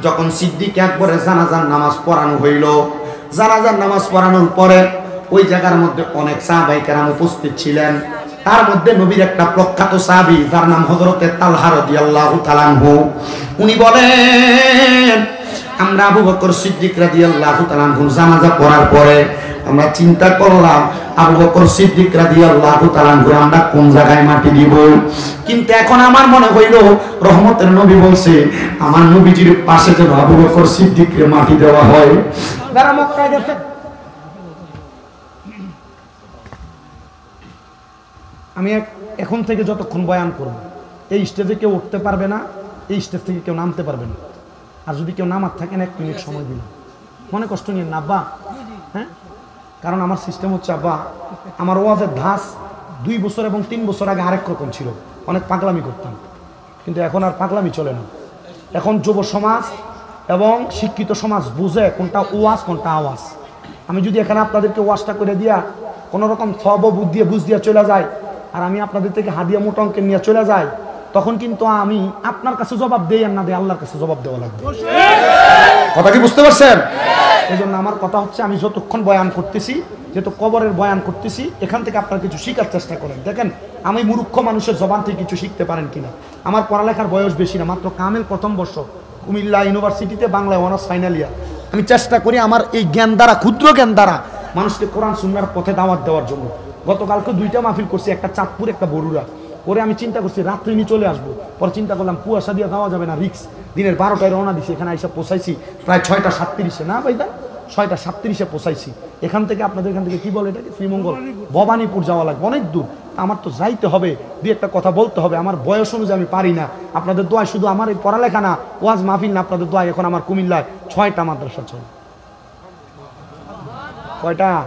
যখন সিদ্দিক আকবরের জানাজার নামাজ পড়ানো হইল, জানাজার নামাজ পড়ানোর পরে ওই জায়গার মধ্যে অনেক সাহাবায়ে কেরাম উপস্থিত ছিলেন। তার মধ্যে নবীর একটা প্রখ্যাত সাহাবী, যার নাম হযরতে তালহা রাদিয়াল্লাহু তাআলা আনহু, উনি বলেন, আমরা আবু বকর সিদ্দিক রাদিয়াল্লাহু তাআলা আনহুর জানাজা পড়ার পরে আমরা চিন্তা করলাম, আবু বকর সিদ্দিক রাদিয়াল্লাহু তাআলা আনহুর আমরা কোন জায়গায় মাটি দিব। কিন্তু এখন আমার মনে হইল, রহমতের নবী বলছে, আমার নবীজির পাশে যেন আবু বকর সিদ্দিকরে মাটি দেওয়া হয়।" যারা মক্কায় গেছে, আমি এক-, এখন থেকে যতক্ষণ বয়ান করব, এই স্টেজে কেউ উঠতে পারবে না, এই স্টেজ থেকে কেউ নামতে পারবে না। আর যদি কেউ নামার থাকেন, এক মিনিট সময় দিন। মনে কষ্ট নিয়েন না, আব্বা। হ্যাঁ, কারণ আমার সিস্টেম হচ্ছে, আব্বা, আমার ওয়াজের ধাঁচ দুই বছর এবং তিন বছর আগে আরেক রকম ছিল, অনেক পাগলামি করতাম, কিন্তু এখন আর পাগলামি চলে না। এখন যুব সমাজ এবং শিক্ষিত সমাজ বুঝে কোনটা ওয়াজ, কোনটা আওয়াজ। আমি যদি এখানে আপনাদেরকে ওয়াজটা করে দিয়া কোনো রকম থব বুদ্ধি দিয়ে বুঝ দিয়া চলে যাই, আর আমি আপনাদের থেকে হাদিয়া মোটা অঙ্কের নিয়ে চলে যাই, তখন কিন্তু আমি আপনার কাছে জবাব দেই আর না দেই, আল্লাহর কাছে জবাব দেওয়া লাগবে। কথা কি বুঝতে পারছেন? এই জন্য আমার কথা হচ্ছে, আমি যতক্ষণ বয়ান করতেছি, যেহেতু কবরের বয়ান করতেছি, এখান থেকে আপনারা কিছু শিখার চেষ্টা করেন। দেখেন, আমি মূর্খ মানুষের জবান থেকে কিছু শিখতে পারেন কিনা। আমার পড়ালেখার বয়স বেশি না, মাত্র কামেল প্রথম বর্ষ, কুমিল্লা ইউনিভার্সিটিতে বাংলায় অনার্স ফাইনাল ইয়ার। আমি চেষ্টা করি আমার এই জ্ঞান দ্বারা, ক্ষুদ্র জ্ঞান দ্বারা মানুষকে কোরআন সুন্নাহর পথে দাওয়াত দেওয়ার জন্য। গতকালকে দুইটা মাহফিল করছি, একটা চাঁদপুর, একটা বরুড়া। পরে আমি চিন্তা করছি রাত্রিনি চলে আসবো, পরে চিন্তা করলাম কুয়াশা দিয়ে যাওয়া যাবে না, রিস্ক। দিনের বারোটায় রওনা দিছি, এখানে আইসা পৌঁছাইছি প্রায় ছয়টা সাতত্রিশে, না ভাই, ছয়টা সাতত্রিশে পৌঁছাইছি। এখান থেকে, আপনাদের এখান থেকে কি বলে এটাকে, শ্রীমঙ্গল, ভবানীপুর যাওয়া লাগবে, অনেক দূর। আমার তো যাইতে হবে, দুই একটা কথা বলতে হবে, আমার বয়স অনুযায়ী আমি পারি না। আপনাদের দোয়ায় শুধু আমার এই পড়ালেখা না, ওয়াজ মাহফিল না, আপনাদের দোয়ায় এখন আমার কুমিল্লায় ছয়টা মাদ্রাসা চলে। কয়টা?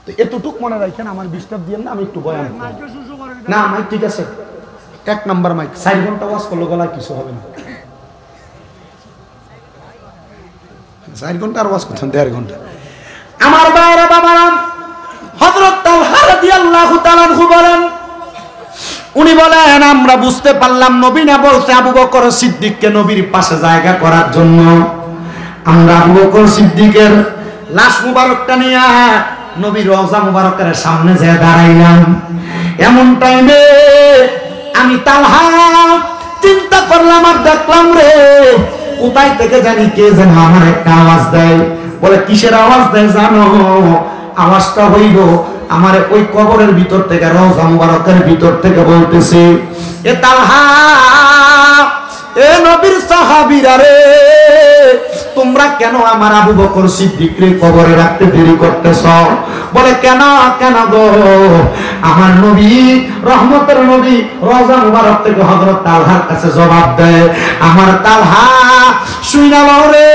তো এতটুক মনে রাখেন, আমার ডিস্টার্ব দিয়েন না, আমি একটু বয়ান করি। না, মাইক ঠিক আছে, এক নাম্বার মাইক। চার ঘন্টা ওয়াজ করলে গলায় কিছু হবে না। চার ঘন্টা আর ওয়াজ করতাম, দেড় ঘন্টা। আমার ভাইরা, বাবারা, হযরত তালহা রাদিয়াল্লাহু তাআলা আনহু বলেন, উনি বলেন, আমরা বুঝতে পারলাম নবী না বলছে আবু বকর সিদ্দিককে নবীর পাশে জায়গা করার জন্য। আমরা আবু বকর সিদ্দিকের লাশ মুবারকটা নিয়া নবীর রওজা মুবারকের সামনে যেয়ে দাঁড়াইলাম। এমন টাইমে আমি তালহা চিন্তা করলাম আর দেখলাম রে, কোথায় থেকে জানি কে যেন আমার একটা আওয়াজ দেয়। বলে, "কিসের আওয়াজ দেয় জানো?" আওয়াজটা হইল, আমার ওই কবরের ভিতর থেকে, রওজা মুবারকের ভিতর থেকে বলতেছে, "এ তালহা, এ নবীর সাহাবীরা রে, তোমরা কেন আমার আবু বকর সিদ্দিকরে কবরে রাখতে দেরি করতেছ?" বলে, "কেন, কেন গো?" আমার নবী, রহমতের নবী, রওজা মুবারক থেকে হযরত তালহার কাছে জবাব দেয়। আমার তালহা শুইনা লও রে,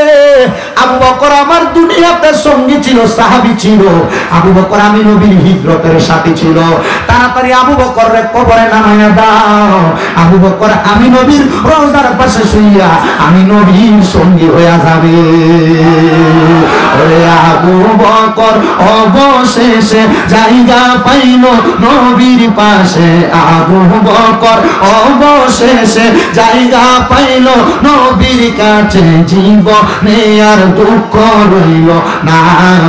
আবু বকর আমার দুনিয়াতে সঙ্গী ছিল, সাহাবী ছিল। আবু বকর আমি নবীর হিজরতের সাথী ছিল। তাড়াতাড়ি আবু বকররে কবরে নামাইয়া দাও। আবু বকর আমি নবীর রওজার পাশে শুইয়া আমি নবীর সঙ্গী হইয়া যাবে। ওরে আবু বকর অবশেষে জায়গা পাইল নবীর পাশে। আবু বকর অবশেষে জায়গা পাইল নবীর কাছে। জীবনে আর দুঃখ রইল না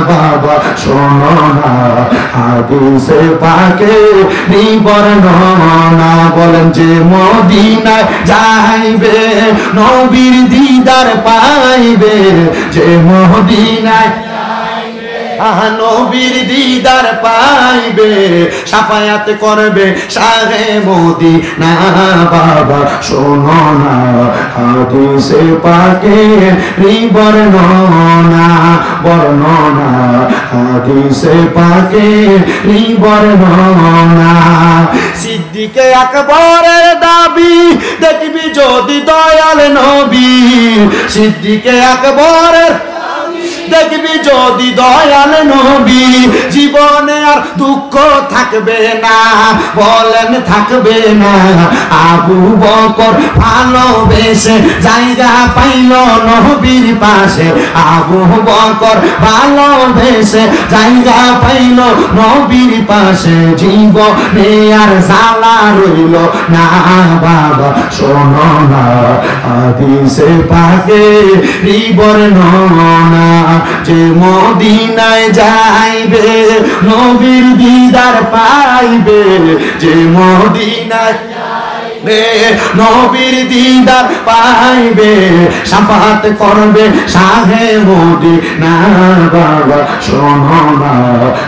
বাবা, শোনো না, হাদিসে পাকে বর্ণনা। বলেন, যে মদিনায় যাইবে নবীর দিদার পাইবে, যে মদিনায় আহা, নবীর দিদার পাইবে, শাফায়াত করবে শাহে মদিনা। বাবা, শোনো না, হাদিসে পাকে বর্ণনা, বর্ণনা, হাদিসে পাকে বর্ণনা। সিদ্দিকে আকবরের দাবি, দেখবি যদি দয়াল নবী। সিদ্দিকে আকবরের দেখবি যদি দয়াল নবী, জীবনে আর দুঃখ থাকবে না। বলেন, থাকবে না। আবু বকর ভালোবেসে জায়গা পাইল নবীর পাশে। আবু বকর ভালোবেসে জায়গা পাইল নবীর পাশে। জীবনে আর জ্বালা রইল না বাবা, শোনো না, হাদিসে পাকে বর্ণনা। যে মদিনায় যাইবে নবীর দিদার পাইবে, যে মদিনায় যাইবে নবীর দিদার পাইবে, শাফাআত করবে শাহে মদিনা। বাবা, শোনো না,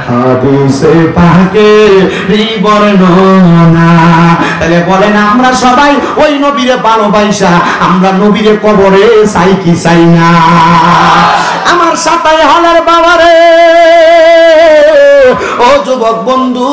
হাদিসে পাকে বর্ণনা। তাহলে বলেন, আমরা সবাই ওই নবীরে ভালোবাসা, আমরা নবীরে কবরে চাই কি চাই না? আমার সাতাই হালার বাবারে, ও যুবক বন্ধু,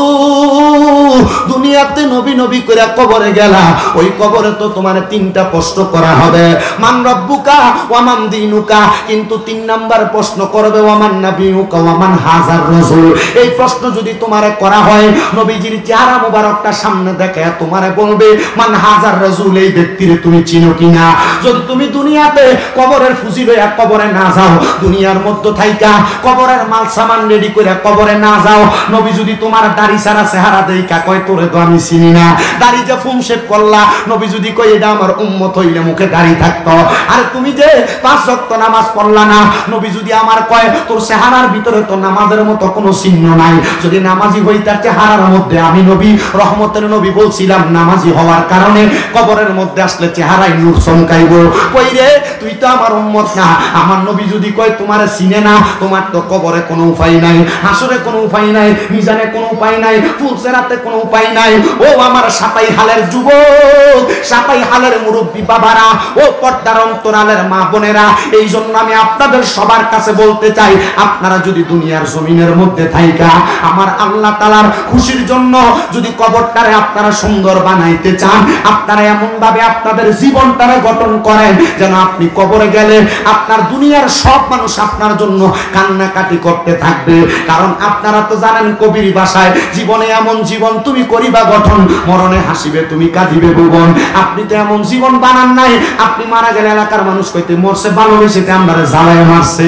দুনিয়াতে নবী নবী করে কবরে গেলা, ওই কবরে তো তোমার তিনটা প্রশ্ন করা হবে। মান রব্বুকা ওয়া মান দীনুকা, কিন্তু তিন নাম্বার প্রশ্ন করবে, ওয়া মান নাবিয়ুকা ওয়া মান হাজার রাসূল। এই প্রশ্ন যদি তোমারে করা হয়, নবীজির চেহারা মোবারকটা সামনে দেখে তোমারে বলবে, মান হাজার রাসূল, এই ব্যক্তিরে তুমি চিনো কিনা? যদি তুমি দুনিয়াতে কবরের ফুজি লইয়া কবরে না যাও, দুনিয়ার মধ্যে থাইকা কবরের মাল সামান রেডি করে কবরে না যাও, নবী যদি তোমার দাড়ি ছাড়া চেহারা দেইখা কয়, তোরে তো আমি চিনি না, দাড়ি যে ফুম শেভ করলা, নবী যদি কয়, এটা আমার উম্মত হইলে মুখে দাড়ি থাকতো, আর তুমি যে পাঁচ ওয়াক্ত নামাজ পড়লা না, নবী যদি আমার কয়, তোর চেহারার ভিতরে তো নামাজের মতো কোনো চিহ্ন নাই, যদি নামাজি হইতার চেহারার মধ্যে আমি নবী, রহমতের নবী বলছিলাম, নামাজি হওয়ার কারণে কবরের মধ্যে আসলে চেহারায় নূর চমকাইবো। কই রে, তুই তো আমার উম্মত না। আমার নবী যদি কয়, তোমারে চিনে না, তোমার তো কবরে কোনো উপায় নাই, হাসরে কোনো উপায় নাই, মিজানে কোনো উপায় নাই, পুলসেরাতে কোনো উপায় নাই। ও আমার সাতাই হালের যুবক, সাতাই হালের মুরব্বী বাবারা, ও পর্দার অন্তরালের মা বোনেরা, এই জন্য আমি আপনাদের সবার কাছে বলতে চাই, আপনারা যদি দুনিয়ার জমিনের মধ্যে থাইকা আমার আল্লাহ তাআলার খুশির জন্য যদি কবরটারে আপনারা সুন্দর বানাইতে চান, আপনারা এমন ভাবে আপনাদের জীবনটারে গঠন করেন যেন আপনি কবরে গেলে আপনার দুনিয়ার সব মানুষ আপনার জন্য কান্নাকাটি করতে থাকবে। কারণ আপনারা তো জানেন কবির ভাষায়, জীবনে এমন জীবন তুমি করিবা গঠন, মরণে হাসিবে তুমি কাঁদিবে ভুবন। আপনি তো এমন জীবন বানান নাই, আপনি মারা গেলে এলাকার মানুষ কইতে মরছে ভালোবেসে, তে আমরারে জ্বালায় মারছে।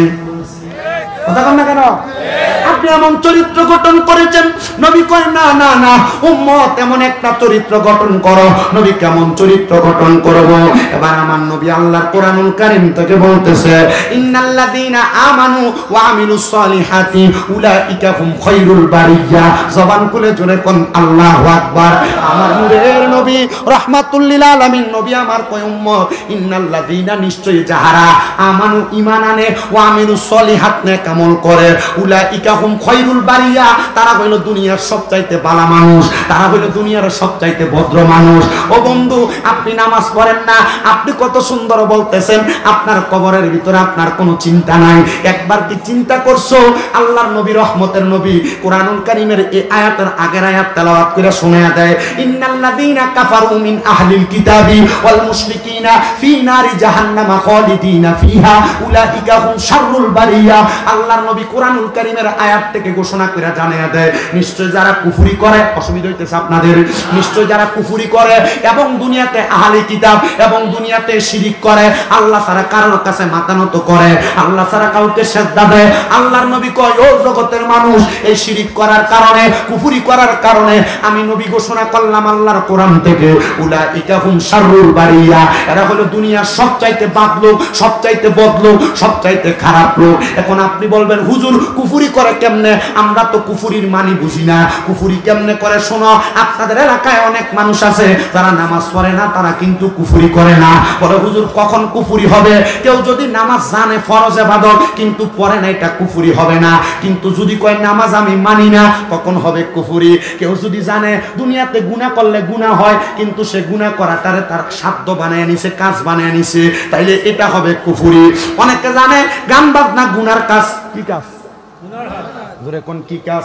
কথা কন না কেন? আপনি এমন চরিত্র গঠন করেছেন। নবী কয়, না, না, না, উম্মত এমন একটা চরিত্র গঠন করো। নবী কেমন চরিত্র গঠন করব? এবার আমার নবী আল্লাহর কোরআনুল কারীম থেকে বলতেছে, ইন্নাল্লাযীনা আমানু ওয়া আমিলুস সালিহাতি উলাইকা হুম খায়রুল বারিয়া। জবান খুলে জোরে কন, আল্লাহু আকবার। আমার নূরের নবী, রহমাতুল লিল আলামিন নবী আমার কয়, উম্মত, ইন্নাল্লাযীনা, নিশ্চয়ই যাহারা, আমানু, ঈমান আনে, ওয়া আমিলুস সলিহাত, নেক আমল করে, উলাইকা হুম খৈরুল বারিয়া, তারা হইল দুনিয়ার সবচাইতে বালা মানুষ, তারা হইল দুনিয়ার সবচাইতে ভদ্র মানুষ। ও বন্ধু, আপনি নামাজ পড়েন না, আপনি কত সুন্দর বলতেছেন, আপনার কবরের ভিতরে আপনার কোনো চিন্তা নাই। একবার কি চিন্তা করছো? আল্লাহর নবী, রহমতের নবী, কোরআনুল কারীমের এই আয়াতের আগের আয়াত তেলাওয়াত করে শোনা দেয়, "ইন্নাল্লাযীনা কাফারু মিন আহলিল কিতাবি ওয়াল মুশরিকিনা ফি নারি জাহান্নামা খালিদিনা ফিহা উলাইকা হুম শাররুল বারিয়া।" আল্লাহর নবী কোরআনুল কারীমের আয়াত থেকে ঘোষণা করে জানিয়ে দেয়, নিশ্চয় যারা কুফরি করে, অসুবিধা হইতেছে আপনাদের, নিশ্চয় যারা কুফরি করে এবং দুনিয়াতে আহলে কিতাব এবং দুনিয়াতে শিরিক করে, আল্লাহ ছাড়া কারোর কাছে মাথা নত করে, আল্লাহ ছাড়া কাউকে সেজদা দেয়, আল্লাহর নবী কয়, "ও জগতের মানুষ, এই শিরিক করার কারণে, কুফরি করার কারণে আমি নবী ঘোষণা করলাম আল্লাহর কোরআন থেকে, উলাইকা হুম শাররুল বারিয়া, এরা হলো দুনিয়ার সবচাইতে বাদ লোক, সবচাইতে বদ লোক, সবচাইতে খারাপ লোক।" এখন আপনি বলবেন, "হুজুর, কুফরি করে কেমনে? আমরা তো কুফরির মানি বুঝি না, কুফরি কেমনে করে?" শোনো, আপনাদের এলাকায় অনেক মানুষ আছে, যারা নামাজ পড়ে না, তারা কিন্তু কুফরি করে না। বলে, "হুজুর, কখন কুফরি হবে?" কেউ যদি নামাজ জানে ফরজ এবাদত, কিন্তু পড়ে না, এটা কুফরি হবে না। কিন্তু যদি কয়, "নামাজ আমি মানি না", তখন হবে কুফরি। কেউ যদি জানে দুনিয়াতে গুনাহ করলে গুনাহ হয়, কিন্তু সে গুনাহ করাটারে তার সাধ্য বানায় নিছে, কাজ বানায় নিছে, তাইলে এটা হবে কুফরি। অনেকে জানে গান বাজনা গুনার কাজ। কি কাজ? জোরে কোন কি কাজ?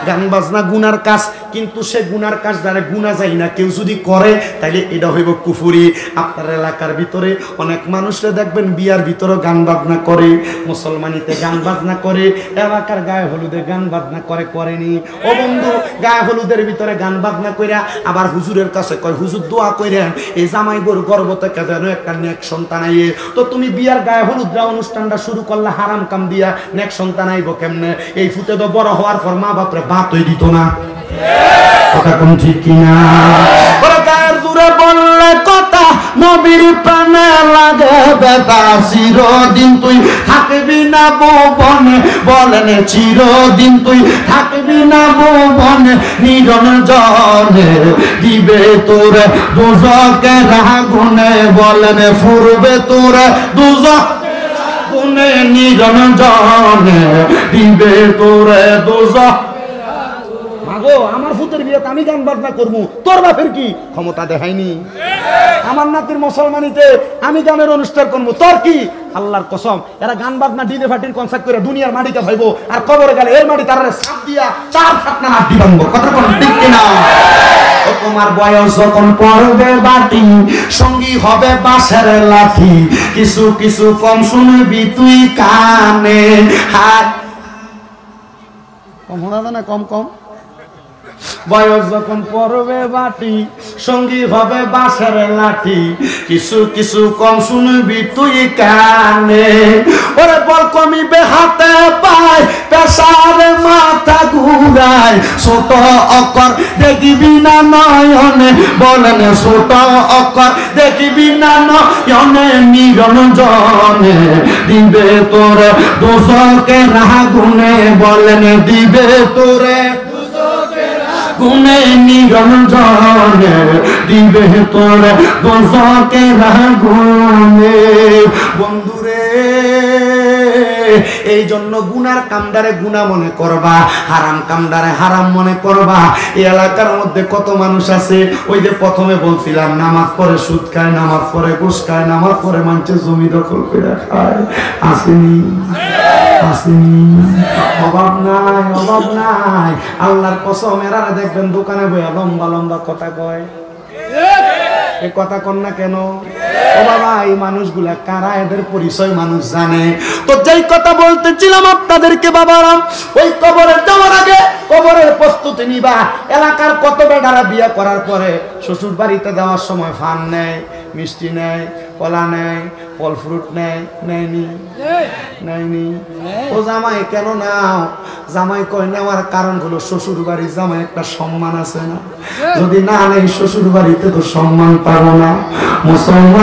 গান বাজনা গুনার কাজ, কিন্তু সে গুনার কাজ যারে গুনা যায় না, কেউ যদি করে, তাইলে এটা হইব কুফরি। আপনার এলাকার ভিতরে অনেক মানুষরে দেখবেন বিয়ার ভিতরে গান বাজনা করে, মুসলমানিতে গান বাজনা করে, এলাকার গায়ে হলুদে গান বাজনা করে, করেনি? ও বন্ধু, গায়ে হলুদের ভিতরে গান বাজনা কইরা আবার হুজুরের কাছে কয়, "হুজুর, দোয়া কইরেন এই জামাই বউর গর্ভ থেকে যেন একটা নেক সন্তান আইয়ে।" তো তুমি বিয়ার গায়ে হলুদরা অনুষ্ঠানটা শুরু করলা হারাম কাম দিয়া, নেক সন্তান আইব কেমনে? এই ফুতে তো বড় হওয়ার পর মা বাপরে ভাতই দিত না। কথা কোন ঠিক কিনা? ওরা গায়ের জোরে বললে কথা, নবীর প্রাণে লাগে বেদা। চিরদিন তুই থাকবি না ভুবনে, বলেন চিরদিন তুই থাকবি না ভুবনে। নিরঞ্জনে দিবে তোরে দুজকের আগুনে, বলেন ফুরবে তোরে দুজক গুনে। নিরঞ্জনে দিবে তোরে দুজক। মাগো, আমার ফুতের বিয়েতে আমি গান বাজনা করমু, তোর বাপের কি ক্ষমতা দেখায়নি? আমার নাতির মুসলমানিতে আমি গানের অনুষ্ঠান করমু, তোর কি? আল্লাহর কসম, এরা গান বাজনা ডিজে পার্টির কনসার্ট করে দুনিয়ার মাটিতে হইব, আর কবরে গেলে এর মাটি তারারে সাপ দিয়া তার ফাটনা নাক দিবাঙ্গ। কথা কোন ঠিক কিনা? ও তোমার বয়স যখন পড়বে বাটি, সঙ্গী হবে বাঁশের লাঠি, কিছু কিছু কম শুনবি তুই কানে। হায়, কম শোনা যায় না, কম কম। বয়স যখন পড়বে বাটি, সঙ্গী হবে বাঁশের লাঠি, কিছু কিছু কম শুনবি তুই কানে। ওরে বল কমিবে হাতে পায়, প্রেশারে মাথা ঘুরায়, ছোট অক্ষর দেখিবি না নয়নে, বলেন ছোট অক্ষর দেখিবি না নয়নে। নিরঞ্জনে দিবে তোরে দুজকের আগুনে, বলেন দিবে তোরে গুনে। নিরঞ্জনে দিবে তোরে দুজকের আগুনে। বন্ধুরে, এই জন্য গুনার কামডারে গুনা মনে করবা, হারাম কামডারে হারাম মনে করবা। এই এলাকার মধ্যে কত মানুষ আছে, ওই যে প্রথমে বলছিলাম, নামাজ পড়ে সুদ খায়, নামাজ পড়ে ঘুষ খায়, নামাজ পড়ে মানুষের জমি দখল করে খায়, আসেনি? আসেনি? অভাব নাই, অভাব নাই। আল্লাহর কসম, এরারে দেখবেন দোকানে বইয়া লম্বা লম্বা কথা কয়। এই কথা কন না কেন? ও বাবা, এই মানুষগুলা কারা, এদের পরিচয় মানুষ জানে? তো যেই কথা বলতেছিলাম আপনাদেরকে বাবারাম, ওই কবরে যাওয়ার আগে কবরের প্রস্তুতি নিবা। এলাকার কত বেটারা বিয়া করার পরে শ্বশুর বাড়িতে যাওয়ার সময় পান নেয়, মিষ্টি নেয়, কলা নেয়, ফল ফ্রুট নেয়, নেয়নি? নেয়নি? ও জামাই, কেন নাও? জামাই কয়, নেওয়ার কারণ হলো শ্বশুর বাড়ির জামাই একটা সম্মান আছে না? যদি না নেই শ্বশুর বাড়িতে তো সম্মান পাবো না। মুসলমান,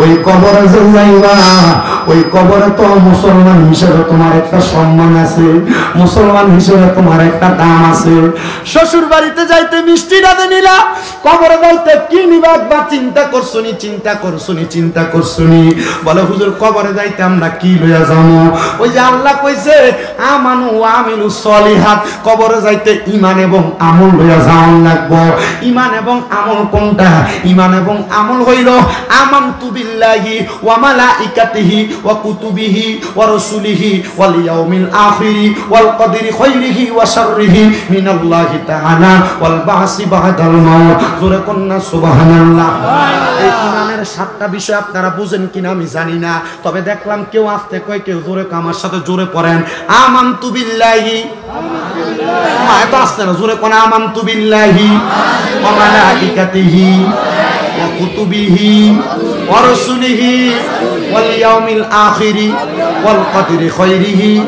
ওই কবরে যে যাইবা, ওই কবরে তো মুসলমান হিসেবে তোমার একটা সম্মান আছে, মুসলমান হিসেবে তোমার একটা দাম আছে। শ্বশুর বাড়িতে যাইতে মিষ্টি ডাবে নিলা, কবরে যাইতে কি নিবা একবার চিন্তা করছো? করছুনি, চিন্তা করছুনি, চিন্তা করছুনি। বলে, "হুজুর, কবরে যাইতে আমরা কি লইয়া যামু?" ওই যে আল্লাহ কইছে, "আমানু ওয়া আমিলু সলিহাত।" কবরে যাইতে ইমান এবং আমল লইয়া যাওয়ান লাগবো। ইমান এবং আমল কোনটা? ইমান এবং আমল হইল, "আমানতু বিল্লাহি ওয়া মালাইকাতিহি ওয়া কুতুবিহি ওয়া রুসুলিহি ওয়াল ইয়াউমিল আখিরি ওয়াল কদরি খাইরিহি ওয়া শাররিহি মিনাল্লাহি তাআলা ওয়াল বাসি বাদাল মাউত।" জোরে কন্যা সুবহানাল্লাহ। এই ইমানের সাতটা বিষয় আপনারা বুঝেন কিনা আমি জানি না, তবে দেখলাম কেউ আস্তে কয়, কেউ জোরে কয়। আমার সাথে জোরে পড়েন, "আমানতু বিল্লাহি।" মা, এত আস্তে না, জোরে কন, "আমানতু বিল্লাহি ওয়া মালাইকাতিহি ওয়া কুতুবিহি ওয়া রুসুলিহি ওয়াল ইয়াউমিল আখিরি ওয়াল কদরি খাইরিহি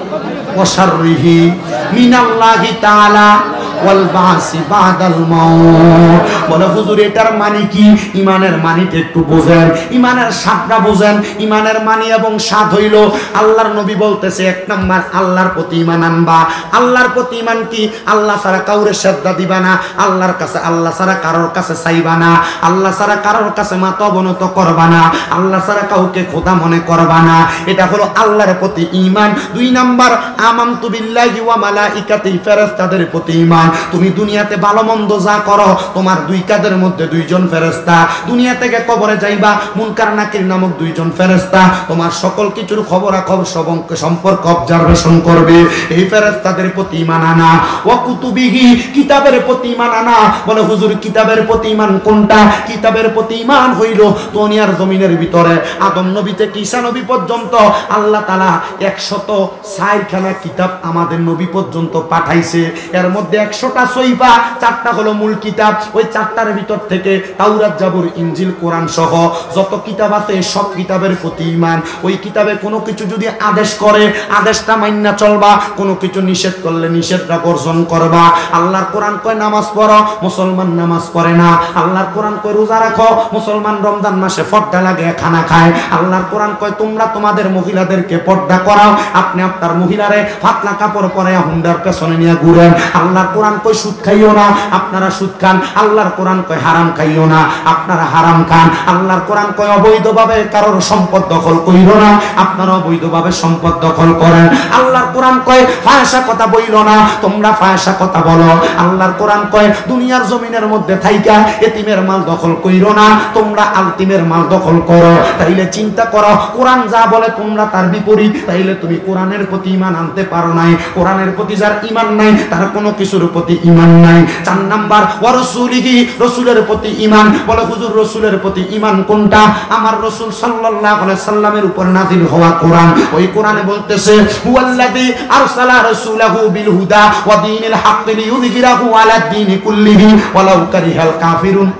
ওয়া শাররিহি মিনাল্লাহি তাআলা ওয়াল বাসি বাদাল মাউত।" বলে, "হুজুর, এটার মানে কি?" ইমানের মানিটা একটু বুঝেন, ইমানের স্বাদটা বুঝেন। ইমানের মানি এবং স্বাদ হইল, আল্লাহর নবী বলতেছে, এক নাম্বার আল্লাহর প্রতি ইমান আনবা। আল্লাহর প্রতি ইমান কি? আল্লাহ ছাড়া কাউরে সেজদা দিবা না, আল্লাহর কাছে, আল্লাহ ছাড়া কারোর কাছে চাইবা না, আল্লাহ ছাড়া কারোর কাছে মাথা অবনত করবা না, আল্লাহ ছাড়া কাউকে খোদা মনে করবা না। এটা হলো আল্লাহর প্রতি ইমান। দুই নাম্বার, "আমানতু বিল্লাহি ওয়া মালাইকাতিহি", ফেরেশতাদের প্রতি ইমান। তুমি দুনিয়াতে ভালো মন্দ যা করো, তোমার দুই কাঁধের মধ্যে দুইজন ফেরেশতা। দুনিয়া থেকে কবরে যাইবা, মুনকার নাকির নামক দুইজন ফেরেশতা তোমার সকল কিছুর খবরাখবর সবং-, সম্পর্ক অবজারভেশন করবে। এই ফেরেশতাদের প্রতি ইমান আনা। "ওয়া কুতুবিহি", কিতাবের প্রতি ইমান আনা। বলে, "হুজুর, কিতাবের প্রতি ইমান কোনটা?" কিতাবের প্রতি ইমান হইল দুনিয়ার জমিনের ভিতরে আদম নবী থেকে ঈসা নবী পর্যন্ত আল্লাহ তাআলা একশত চারখানা কিতাব আমাদের নবী পর্যন্ত পাঠাইছে। এর মধ্যে একশোটা সহিফা, চারটা হলো মূল কিতাব। ওই চারটার ভিতর থেকে তাওরাত, জাবুর, ইনজিল, কোরআন সহ যত কিতাব আছে, এই সব কিতাবের প্রতি ইমান। ওই কিতাবে কোনো কিছু যদি আদেশ করে, আদেশটা মাইন্না চলবা, কোনো কিছু নিষেধ করলে নিষেধটা বর্জন করবা। আল্লাহর কোরআন কয়, "নামাজ পড়ো", মুসলমান নামাজ পড়ে না। আল্লাহর কোরআন কয়, "রোজা রাখো", মুসলমান রমজান মাসে পর্দা লাগে, খানা খায়। আল্লাহর কোরআন কয়, "তোমরা তোমাদের মহিলাদেরকে পর্দা করাও", আপনি আপনার মহিলারে পাতলা কাপড় পরাইয়া হুন্ডার পেছনে নিয়ে ঘুরেন। আল্লাহর কোরআন কয়, "সুদ খাইও না", আপনারা সুদ খান। আল্লাহর কোরআন কয়, "হারাম খাইও না", আপনারা হারাম খান। আল্লাহর কোরআন কয়, "অবৈধভাবে কারোর সম্পদ দখল কইরো না", আপনারা অবৈধভাবে সম্পদ দখল করেন। আল্লাহর কোরআন কয়, "ফাহেশা কথা বইলো না", তোমরা ফাহেশা কথা বলো। আল্লাহর কোরআন কয়, "দুনিয়ার জমিনের মধ্যে থাইকা এতিমের মাল দখল কইরো না, তোমরা আলতিমের মাল দখল করো।" তাইলে চিন্তা করো, কোরআন যা বলে তোমরা তার বিপরীত, তাইলে তুমি কোরআনের প্রতি ইমান আনতে পারো নাই। কোরআনের প্রতি যার ইমান নাই, তার কোনো কিছুর প্রতি ইমান নাই। চার নাম্বার, "ওয়া রসুলিহি", রসুলের প্রতি ইমান। বলে, "হুজুর, রসুলের প্রতি ইমান কোনটা?" আমার রসুল সাল্লাল্লাহু আলাইহি সাল্লামের উপর নাজিল হওয়া কোরআন। ওই কোরআনে বলতেছে, "হুয়াল্লাযী আরসালা রাসূলাহু বিল হুদা ওয়া দীনিল হাক্কি লিইয়ুযহিরাহু আলাদ দীনি কুল্লিহি ওয়ালাউ কারিহাল কাফিরুন।"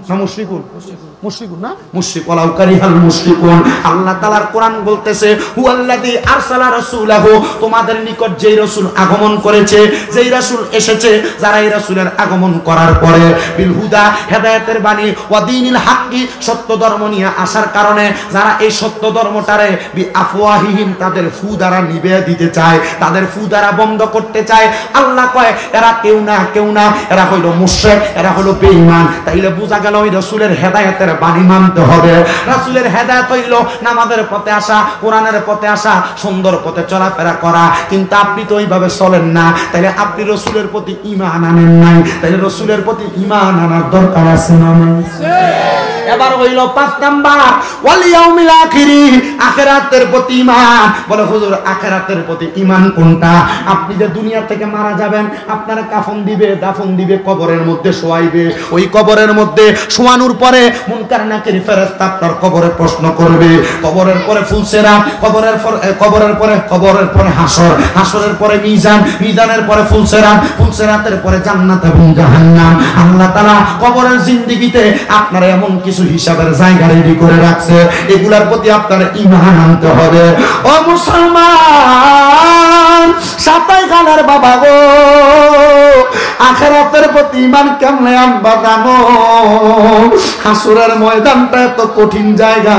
না মুশরিকুন? মুশরিকুন না? মুশরিক, "ওয়ালাউ কারিহাল মুশরিকুন।" আল্লাহ তাআলার কোরআন বলতেছে, "হুয়াল্লাযী আরসালা রাসূলাহু", তোমাদের নিকট যেই রাসূল আগমন করেছে, যেই রাসূল এসেছে, যারা এই রাসূলের আগমন করার পরে বিল হুদা, হেদায়েতের বাণী, ওয়া দীনিল হাক্কি, সত্য ধর্ম নিয়ে আসার কারণে যারা এই সত্য ধর্মটারে বি আফওয়াহিহিম, তাদের ফু দ্বারা নিবে দিতে চায়, তাদের ফু দ্বারা বন্ধ করতে চায়, আল্লাহ কয়, এরা কেউ না, কেউ না, এরা হইল মুশরিক, এরা হইল বেঈমান। তাইলে বুঝা গেল ওই রাসূলের হেদায়েতের বাণী মানতে হবে। রাসূলের হেদায়েত হইল নামাজের পথে আসা, কোরআনের পথে আসা, সুন্দর পথে চলাফেরা করা। কিন্তু আপনি তো ওইভাবে চলেন না, তাইলে আপনি রাসূলের প্রতি ইমান আনেন নাই, তাইলে রাসূলের প্রতি ইমান আনার দরকার আছে না নাই? এবার হইল পাঁচ নাম্বার, "ওয়াল ইয়াউমিল আখিরি", আখেরাতের প্রতি ইমান। বলে, "হুজুর, আখেরাতের প্রতি ইমান কোনটা?" আপনি যে দুনিয়া থেকে মারা যাবেন, আপনারা কাফন দিবে, দাফন দিবে, কবরের মধ্যে শোয়াইবে। ওই কবরের মধ্যে শোয়ানোর পরে মুনকার নাকির ফেরেশতা আপনার কবরে প্রশ্ন করবে। কবরের পরে ফুলসেরাত, কবরের পর-, এ, কবরের পরে, কবরের পরে হাশর, হাশরের পরে মিজান, মিজানের পরে ফুলসেরাত, ফুলসেরাতের পরে জান্নাত এবং জাহান্নাম। আল্লাহ তাআলা কবরের জিন্দেগিতে আপনারা এমন কিছু হিসাবের জায়গা রেডি করে রাখছে, এগুলার প্রতি আপনার ইমান আনতে হবে। ও মুসলমান, সাতাই খানের বাবা গো, আখেরাতের প্রতি ঈমান কেমনে আনবা জানো? হাশরের ময়দানটা এত কঠিন জায়গা,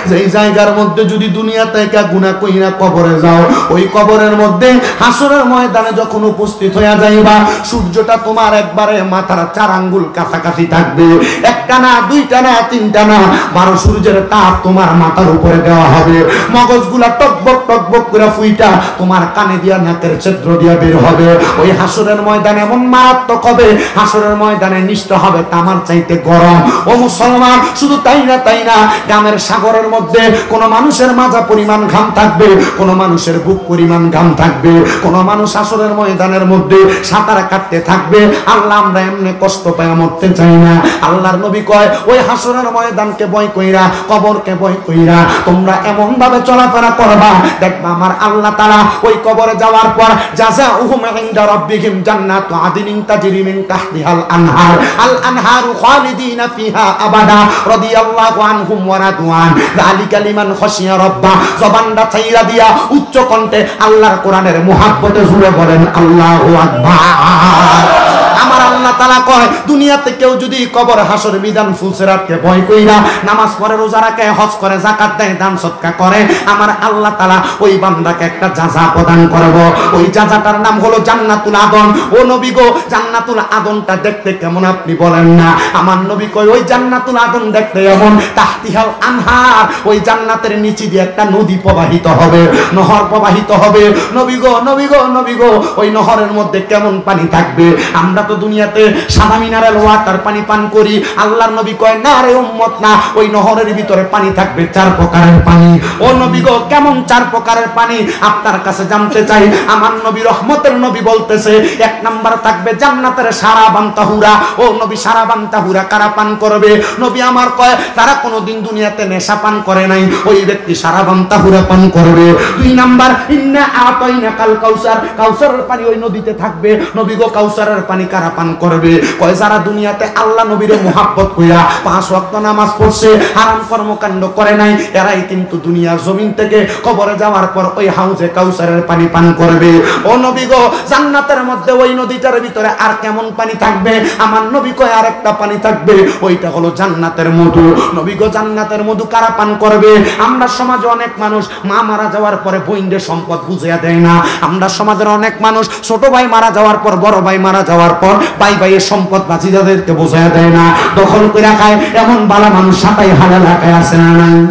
যেই জায়গার মধ্যে যদি দুনিয়া থাইকা গুনাহ কইরা কবরে যাও, ওই কবরের মধ্যে হাশরের ময়দানে যখন উপস্থিত হইয়া যাইবা, সূর্যটা তোমার একবারে মাথার চার আঙ্গুল কাছাকাছি থাকবে। একটা না, দুইটা না, তিনটা না, বারো সূর্যের তাপ তোমার মাথার উপরে দেওয়া হবে। মগজগুলা টকবক টকবক করে ফুইটা তোমার কানে দিয়া, নাকের ছিদ্র দিয়া বের হবে। ওই হাশরের ময়দান এমন মারাত্মক হবে, হাশরের ময়দানে নিচটা হবে তামার চাইতে গরম। ও মুসলমান, শুধু তাই না, তাই না, ঘামের সাগরের মধ্যে কোনো মানুষের মাজা পরিমাণ ঘাম থাকবে, কোনো মানুষের বুক পরিমাণ ঘাম থাকবে, কোনো মানুষ হাশরের ময়দানের মধ্যে সাঁতার কাটতে থাকবে। আল্লাহ, আমরা এমনে কষ্ট পাইয়া মরতে চাই না। আল্লাহর নবী কয়, ওই হাশরের ময়দানকে ভয় কইরা, কবরকে ভয় কইরা তোমরা এমন ভাবে চলাফেরা করবা, দেখবা আমার আল্লাহ তাআলা ওই কবরে যাওয়ার পর, জাযাউহুম ইনদা রাব্বিহিম জান্নাতু আদনিন তাজরি মিন তাহতিহাল আনহার, আল আনহারু খালিদিনা ফিহা আবাদা, রাদিয়াল্লাহু আনহুম ওয়া রাদু আন, যালিকা লিমান খাশিয়া রাব্বা। জবানটা ছাইরা দিয়া উচ্চ কণ্ঠে আল্লাহর কোরআনের মুহাব্বতে জুরে বলেন, "আল্লাহু আকবার।" আমার আল্লাহ তাআলা কয়, দুনিয়াতে কেউ যদি কবর, হাশর, মিজান, ফুলসিরাতকে ভয় কইরা নামাজ পড়ে, রোজা রাখে, হজ করে, যাকাত দেয়, দান সদকা করে, আমার আল্লাহ তাআলা ওই বান্দাকে একটা যাজা প্রদান করব। ওই যাজাটার নাম হলো জান্নাতুল আদন। ও নবী গো, জান্নাতুল আদনটা দেখতে কেমন আপনি বলেন না? আমার নবী কয়, ওই জান্নাতুল আদন দেখতে এমন, তাহতিহাল আনহার, ওই জান্নাতের নিচে দিয়ে একটা নদী প্রবাহিত হবে, নহর প্রবাহিত হবে। নবী গো, নবী গো, নবী গো, ওই নহরের মধ্যে কেমন পানি থাকবে? আমরা তো দুনিয়াতে সাদা মিনারেল ওয়াটার পানি পান করি। আল্লাহর নবী কয়, "না রে উম্মত, না, ওই নহরের ভিতরে পানি থাকবে চার প্রকারের পানি।" ও নবী গো, কেমন চার প্রকারের পানি? আপনার কাছে জানতে চাই। আমার নবী, রহমতের নবী বলতেছে, এক নাম্বার থাকবে জান্নাতের শারাবান তাহুরা। ও নবী, শারাবান তাহুরা কারা পান করবে? নবী আমার কয়, যারা কোনোদিন দুনিয়াতে নেশা পান করে নাই, ওই ব্যক্তি শারাবান তাহুরা পান করবে। দুই নাম্বার, ইন্না আতাইনাকাল কাউসার, কাউসারের পানি ওই নদীতে থাকবে। নবী গো, কাউসারের পানি কারা পান করবে? কয়, যারা দুনিয়াতে আল্লাহ নবীরে মুহাব্বত কইরা পাঁচ ওয়াক্ত নামাজ পড়ছে, হারাম কর্মকাণ্ড করে নাই, এরাই কিন্তু দুনিয়ার জমিন থেকে কবরে যাওয়ার পর ওই হাউজে কাউসারের পানি পান করবে। ও নবী গো, জান্নাতের মধ্যে ওই নদীটার ভিতরে আর কেমন পানি থাকবে? আমার নবী কয়, আরেকটা পানি থাকবে, ওইটা হলো জান্নাতের মধু। নবী গো, জান্নাতের মধু কারা পান করবে? আমরা সমাজে অনেক মানুষ মা মারা যাওয়ার পরে বইনরে সম্পদ বুঝাইয়া দেয় না। আমরা সমাজের অনেক মানুষ ছোট ভাই মারা যাওয়ার পর, বড় ভাই মারা যাওয়ার পর ভাই ভাইয়ের সম্পদ ভাতিজাদেরকে বুঝাইয়া দেয় না, দখল কইরা খায়। এমন বালা মানুষ সাতাইহাল এলাকায় আছে না নাই?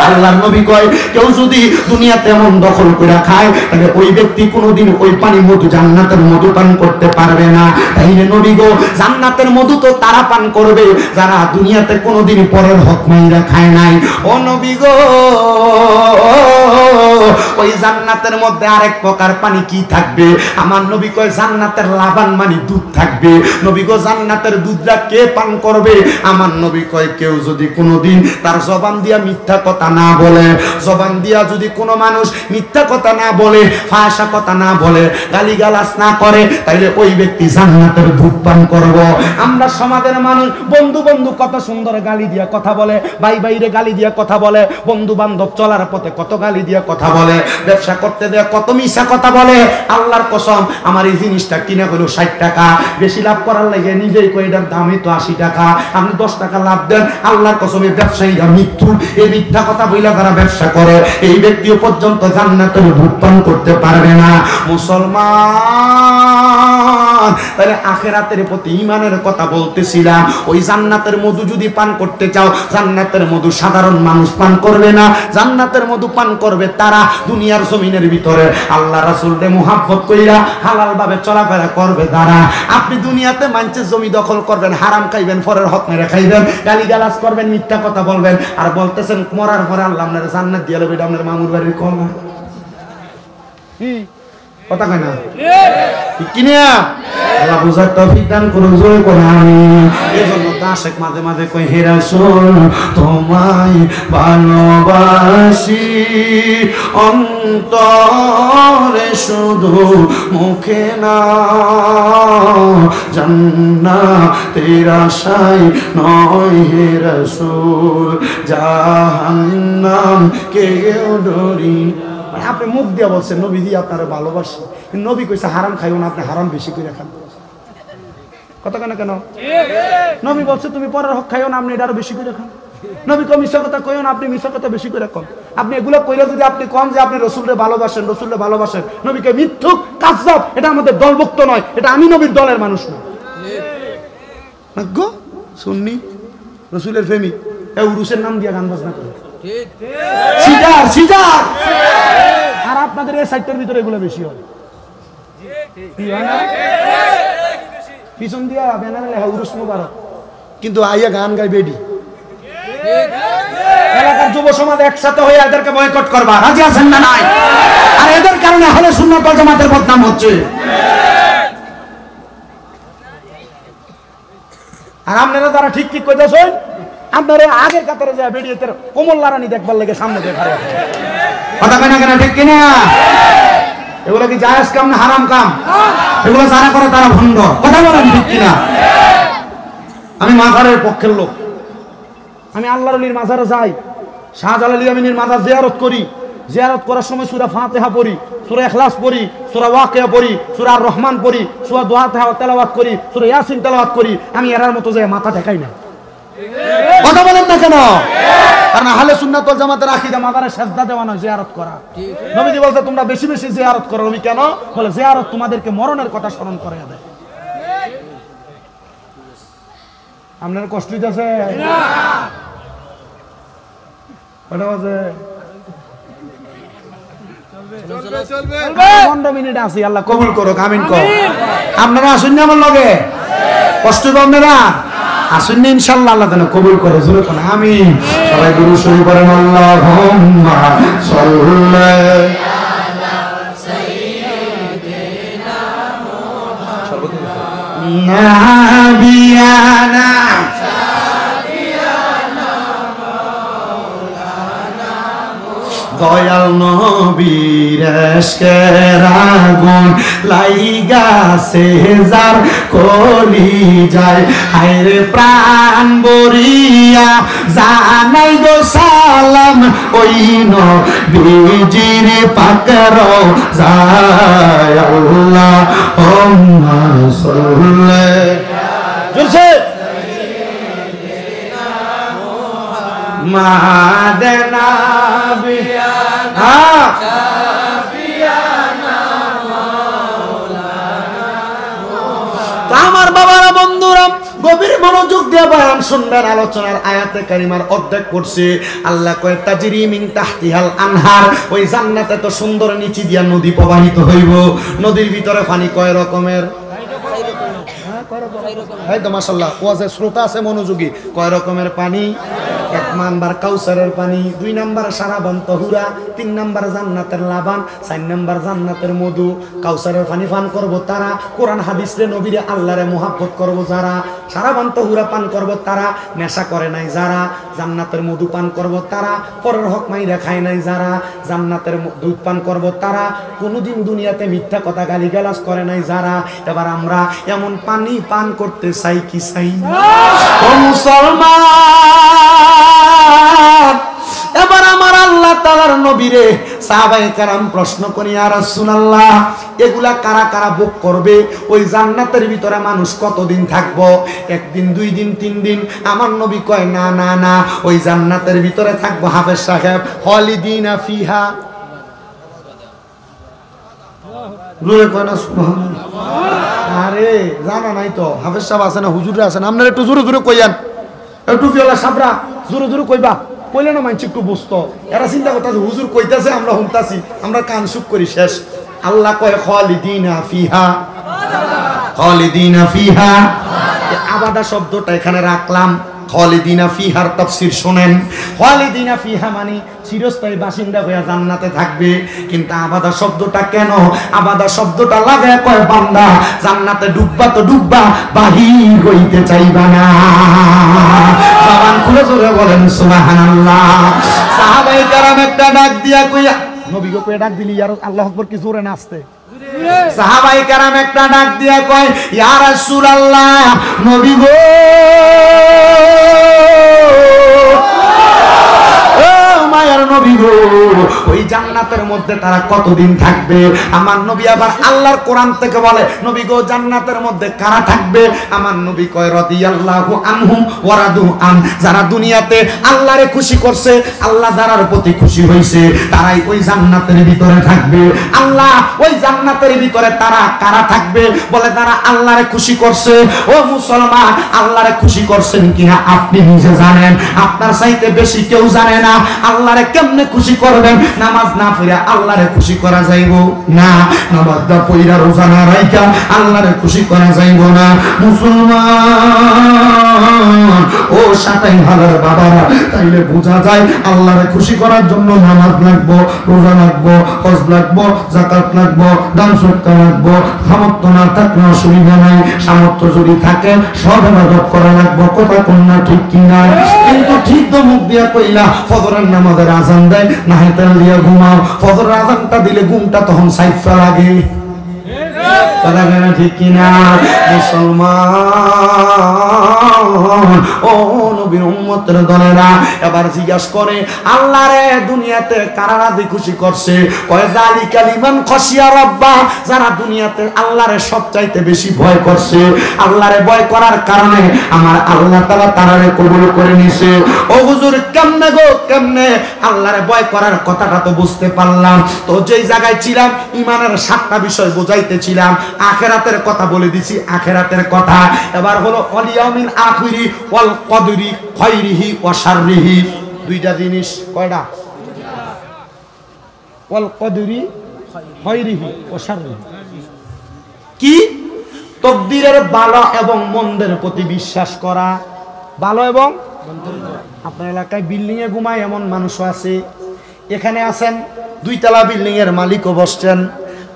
আল্লাহর নবী কয়, কেউ যদি দুনিয়াতে এমন দখল কইরা খায়, তাহলে ওই ব্যক্তি কোনোদিন ওই পানি মধু, জান্নাতের মধু পান করতে পারবে না। তাইলে নবী গো, জান্নাতের মধু তো তারা পান করবে, যারা দুনিয়াতে কোনোদিন পরের হক মাইরা খায় নাই। ও নবী গো, ওই জান্নাতের মধ্যে আরেক প্রকার পানি কি থাকবে? আমার নবী কয়, জান্নাতের লাবান মানে দুধ থাকবে। নবী গো, জান্নাতের দুধটা কে পান করবে? আমার নবী কয়, কেউ যদি কোনোদিন তার জবান দিয়া মিথ্যা কথা না বলে, জবান দিয়া যদি কোনো মানুষ মিথ্যা কথা না বলে, ফাঁসা কথা না বলে, গালিগালাজ না করে, তাইলে ওই ব্যক্তি জান্নাতের দুধ পান করব। আমরা সমাজের মানুষ বন্ধু বন্ধু কত সুন্দর গালি দিয়া কথা বলে, ভাই ভাইরে গালি দিয়া কথা বলে, বন্ধু বান্ধব চলার পথে কত গালি দিয়া কথা বলে, ব্যবসা করতে দেয়া কত মিছা কথা বলে। আল্লাহর কসম, আমার এই জিনিসটা কিনা হলো ষাট টাকা, বেশি লাভ করার লাগে নিজেই কই, এটার দামই তো আশি টাকা, আপনি দশ টাকা লাভ দেন, আল্লাহর কসম, এই ব্যবসায়ীরা মিথ্যুক। এই মিথ্যা কথা বইলা যারা ব্যবসা করে, এই ব্যক্তিও পর্যন্ত জান্নাতের দুধ পান করতে পারবে না। মুসলমান, তাহলে আখেরাতের প্রতি ইমানের কথা বলতেছিলাম। ওই জান্নাতের মধু যদি পান করতে চাও, জান্নাতের মধু সাধারণ মানুষ পান করবে না। জান্নাতের মধু পান করবে তারা দুনিয়ার জমিনের ভিতরে আল্লাহ রাসূলরে মুহাব্বত কইরা হালাল ভাবে চলাফেরা করবে তারা। আপনি দুনিয়াতে মানুষের জমি দখল করবেন, হারাম খাইবেন, পরের হক মেরে খাইবেন, গালিগালাজ করবেন, মিথ্যা কথা বলবেন, আর বলতেছেন মরার পরে আল্লাহ আপনার জান্নাত দিয়া লইবে, এটা আপনার মামুর বাড়ির কলা। কি কথা কয় না? ঠিক কি না? আল্লাহ বুঝার তৌফিক দান করুন, জোরে করে আমিন। এই জন্য তো আশেক মাঝে মাঝে কই, "হে রাসূল, তোমায় ভালোবাসি অন্তরে শুধু, মুখে না, জান্নাতের আশায় নয় হে রাসূল, জাহান্নাম কেউ ডরি।" মানে আপনি মুখ দিয়া বলছেন, "নবীজি, আপনারে ভালোবাসি।" নবী কইছে, "হারাম খাইও না, আপনি হারাম বেশি করে খান।" কথা কয় না কেন? নবী বলছে, "তুমি পরের হক খাইও না, আপনি এটা আরো বেশি করে খান।" নবী কয়, "মিছা কথা কইও না, আপনি মিছা কথা বেশি করে কন।" আপনি এগুলা কইরা যদি আপনি কন যে আপনি রসুলরে ভালোবাসেন, রসুলরে ভালোবাসেন, নবী কয়, "মিথ্যুক, কাজ্জাব, এটা আমাদের দলভুক্ত নয়, এটা আমি নবীর দলের মানুষ না।" না গো, সুন্নি, রসুলের প্রেমিক, এ উরুসের নাম দিয়া গান বাজনা করে। Caesar, caesar. আর আপনাদের এই সাইডটার ভিতরে এগুলা বেশি হয়। কি হয় না? পিছন দিয়া ব্যানারে লেখা উরুস মোবারক, কিন্তু আইয়া গান গায় বেডি। এলাকার যুব সমাজ একসাথে হয়ে এদেরকে বয়কট করবা, রাজি আছেন না নাই? আর এদের কারণে আহলে সুন্নাত ওয়াল জামাতের বদনাম হচ্ছে। আর আপনারা যারা ঠিক ঠিক কইতাছেন, আপনারা আগের কাতারে যায় বেরিয়ে তার কোমল লারানি দেখবার লাগে সামনে দিয়ে খাড়া। কথা কয় না কেন, ঠিক কিনা? এগুলো কি জায়েজ কাম না হারাম কাম? এগুলো যারা করে তারা ভণ্ড। কথা বলেন ঠিক কিনা? আমি মাজারের পক্ষের লোক, আমি আল্লাহর ওলির মাজারে যাই, শাহজালাল ইয়ামিনীর মাজার জিয়ারত করি। জিয়ারত করার সময় সূরা ফাতিহা পড়ি, সূরা ইখলাস পড়ি, সূরা ওয়াকিয়া পড়ি, সূরা আর রহমান পড়ি, সূরা দুহা তে-, তেলাওয়াত করি, সূরা ইয়াসিন তেলাওয়াত করি। আমি এরার মতো যে মাথা ঠেকাই না। কথা বলেন না কেন? কারণ আহলে সুন্নাত ওয়াল জামাতের আকীদা মাজারে সেজদা দেওয়া নয়, জিয়ারত করা। নবীজি বলছে, "তোমরা বেশি বেশি জিয়ারত করো।" নবী কেন? বলে, "জিয়ারত তোমাদেরকে মরণের কথা স্মরণ করে দেয়।" আপনার কষ্ট হইতেছে? কটা বাজে? পনেরো মিনিট আছি, আল্লাহ কবুল করুক, আমিন কও। আপনারা আসুন না আমার লগে, কষ্ট হইব আপনারা? আসুন না, ইনশাল্লাহ আল্লাহ যেন কবুল করে, জোরে কন আমিন। সবাই দুরূদ শরীফ পড়েন, আল্লাহুম্মা সাল্লি নাবিয়ানা। দয়াল নবীর ইশকের আগুন লাইগাছে যার কলিজায়, হায়রে প্রাণ ভরিয়া জানাই গো সালাম ওই নবীজির পাক রওজায়। আল্লাহুম্মা সাল্লি। জোরসে। মাদেনা বিয়ানা। তো আমার বাবারা, বন্ধুরা, গভীর মনোযোগ দিয়ে বয়ান শুনবেন। আলোচনার আয়াতে কারিমার অর্ধেক পড়ছি। আল্লাহ কয়, "তাজরি মিন তাহতিহাল আনহার।" ওই জান্নাতে তো সুন্দর নিচে দিয়া নদী প্রবাহিত হইব। নদীর ভিতরে পানি কয় রকমের? এই তো মাশাআল্লাহ, ওয়াজে শ্রোতা আছে মনোযোগী। কয় রকমের পানি? এক নাম্বার কাউসারের পানি, দুই নাম্বার শারাবান তাহুরা, তিন নাম্বার জান্নাতের লাবান, চার নাম্বার জান্নাতের মধু। কাউসারের পানি পান করব তারা, কোরআন হাদিসরে নবীরে আল্লাহরে মোহাব্বত করব যারা, শারাবান তাহুরা পান করব তারা, নেশা করে নাই যারা, জান্নাতের মধু পান করব তারা, পরের হক মাইরা খায় নাই যারা, জান্নাতের ম-, দুধ পান করব তারা, কোনোদিন দুনিয়াতে মিথ্যা কথা গালিগালাজ করে নাই যারা। এবার আমরা এমন পানি পান করতে চাই কি চাই না? ও মুসলমান, এবার আমার আল্লাহ তাআলার নবীরে সাহাবায়ে কেরাম প্রশ্ন করি, "ইয়া রাসূলুল্লাহ, এগুলা কারা কারা ভোগ করবে? ওই জান্নাতের ভিতরে মানুষ কতদিন থাকবো? একদিন, দুই দিন, তিন দিন?" আমার নবী কয়, "না, না, না, ওই জান্নাতের ভিতরে থাকবো হাফেজ সাহেব, খালিদিনা ফিহা।" জোরে কয় না সুবহানাল্লাহ। আরে, জানা নাই তো, হাফেজ সাহেব আছে না, হুজুররা আছে না, আপনারা একটু জোরে জোরে কইয়ান। এই টুপিওয়ালা সাবরা জোরে জোরে কইবা, কইলে না মানষে একটু বুঝতো। এরা চিন্তা করতাছে, "হুজুর কইতাছে, আমরা হুনতাছি, আমরা কান সুখ করি শেষ।" আল্লাহ কয়, "খালিদিনা ফিহা, খালিদিনা ফিহা।" এই আবাদা শব্দটা এখানে রাখলাম। খালিদিনা ফিহার তাফসীর শোনেন। খালিদিনা ফিহা মানে চিরস্থায়ী বাসিন্দা হইয়া জান্নাতে থাকবে। কিন্তু আবাদা শব্দটা কেন? আবাদা শব্দটা লাগায় কয়, "বান্দা, জান্নাতে ডুববা তো ডুববা, বাহির হইতে চাইবা না।" জবান খুলে জোরে বলেন সুবহানাল্লাহ। সাহাবায়ে কেরাম একটা ডাক দিয়া কইয়া, নবী গো কইয়া ডাক দিলি, ইয়ার আল্লাহু আকবার কি জোরে না আস্তে? সাহাবায়ে কেরাম একটা ডাক দিয়া কয়, "ইয়া রাসূলুল্লাহ, নবী গো, ও মায়ার নবী গো, ওই জান্নাতের মধ্যে তারা কতদিন থাকবে? আমার নবী আবার আল্লাহর কোরআন থেকে বলে, নবী গো, জান্নাতের মধ্যে কারা থাকবে? আমার নবী কয়, রাদিয়াল্লাহু আনহুম ওয়া রাদু আন, যারা দুনিয়াতে আল্লাহরে খুশি করছে, আল্লাহ যারার প্রতি খুশি হইছে, তারাই ওই জান্নাতের ভিতরে থাকবে। আল্লাহ ওই জান্নাতের ভিতরে তারা কারা থাকবে? বলে, তারা আল্লাহরে খুশি করছে। ও মুসলমান, আল্লাহরে খুশি করছেন কিনা আপনি নিজে জানেন, আপনার চাইতে বেশি কেউ জানে না। আল্লাহরে কেমনে খুশি করবেন? নামাজ না পড়িয়া আল্লাহরে খুশি করা যাইবো না। নামাজ না পড়িয়া, রোজা না রাখিয়া আল্লাহরে খুশি করা যাইবো না। মুসলমান, ও সাতাইন হাজার বাবারা, তাইলে বোঝা যায় আল্লাহরে খুশি করার জন্য নামাজ লাগবো, রোজা লাগবো, হজ লাগবো, জাকাত লাগবো, দান সদকা লাগবো। সামর্থ্য না থাকলে অসুবিধা নাই, সামর্থ্য যদি থাকে সব ইবাদত করা লাগবো। কথা কন না, ঠিক কি না? কিন্তু ঠিক তো মুখ দিয়া কইলা, ফজরের নামাজের আজান দেয়, নাহে তেল দিয়া ঘুমাও। ফজরের আজানটা দিলে ঘুমটা তখন সাইফা লাগে। কথা কয় না, ঠিক কি না? মুসলমান, ও নবীর উম্মতের দলেরা, এবার জিজ্ঞাসা করে, আল্লাহরে দুনিয়াতে কারা রাজি খুশি করছে? কয়, যালিকা লিমান খাশিয়া রাব্বা, যারা দুনিয়াতে আল্লাহরে সবচাইতে বেশি ভয় করছে, আল্লাহরে ভয় করার কারণে আমার আল্লাহ তাআলা তারারে কবুল করে নিছে। ও হুজুর, কেমনে গো, কেমনে? আল্লাহরে ভয় করার কথাটা তো বুঝতে পারলাম, তো যেই জায়গায় ছিলাম, ইমানের সাতটা বিষয় বুঝাইতেছিলাম, আখেরাতের কথা বলে দিছি, আখেরাতের কথা। এবার হলো ওয়াল ইয়াউমিল আখিরি ওয়াল কদরি খাইরিহি ওয়া শাররিহি। দুইটা জিনিস, কয়টা? ওয়াল কদরি খাইরিহি ওয়া শাররিহি। কি? তকদিরের ভালো এবং মন্দের প্রতি বিশ্বাস করা। ভালো এবং, আপনার এলাকায় বিল্ডিং এ ঘুমায় এমন মানুষও আছে, এখানে আছেন, দুইতলা বিল্ডিং এর মালিকও বসছেন,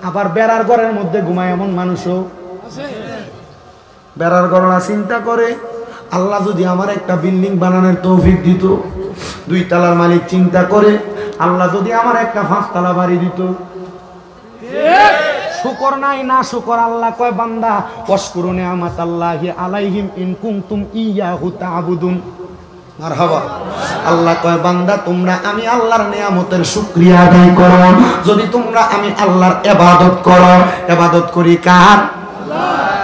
আবার বেড়ার ঘরের মধ্যে ঘুমায় এমন মানুষও। বেড়ার ঘরওয়ালা চিন্তা করে, আল্লাহ যদি আমার একটা বিল্ডিং বানানোর তৌফিক দিত। দুইতলার মালিক চিন্তা করে, আল্লাহ যদি আমার একটা পাঁচতলা বাড়ি দিত। শুকর নাই, না শুকর। আল্লাহ কয়, বান্দা, ওয়াশকুরু নিয়ামাতাল্লাহি আলাইহিম ইন কুনতুম ইয়াহু তা'বুদুন। মারহাবা। আল্লাহ কয়, বান্দা, তোমরা আমি আল্লাহর নিয়ামতের শুকরিয়া আদায় করো, যদি তোমরা আমি আল্লাহর ইবাদত করো। ইবাদত করি কার?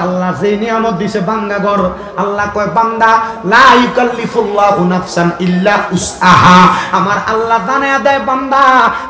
আল্লাহ যে নিয়ামত দিছে বান্দা ঘর, আল্লাহ কয়, বান্দা, লা ইউকাল্লিফুল্লাহু নাফসান ইল্লা উসআহা। আমার আল্লাহ জানাইয়া দেয়, বান্দা,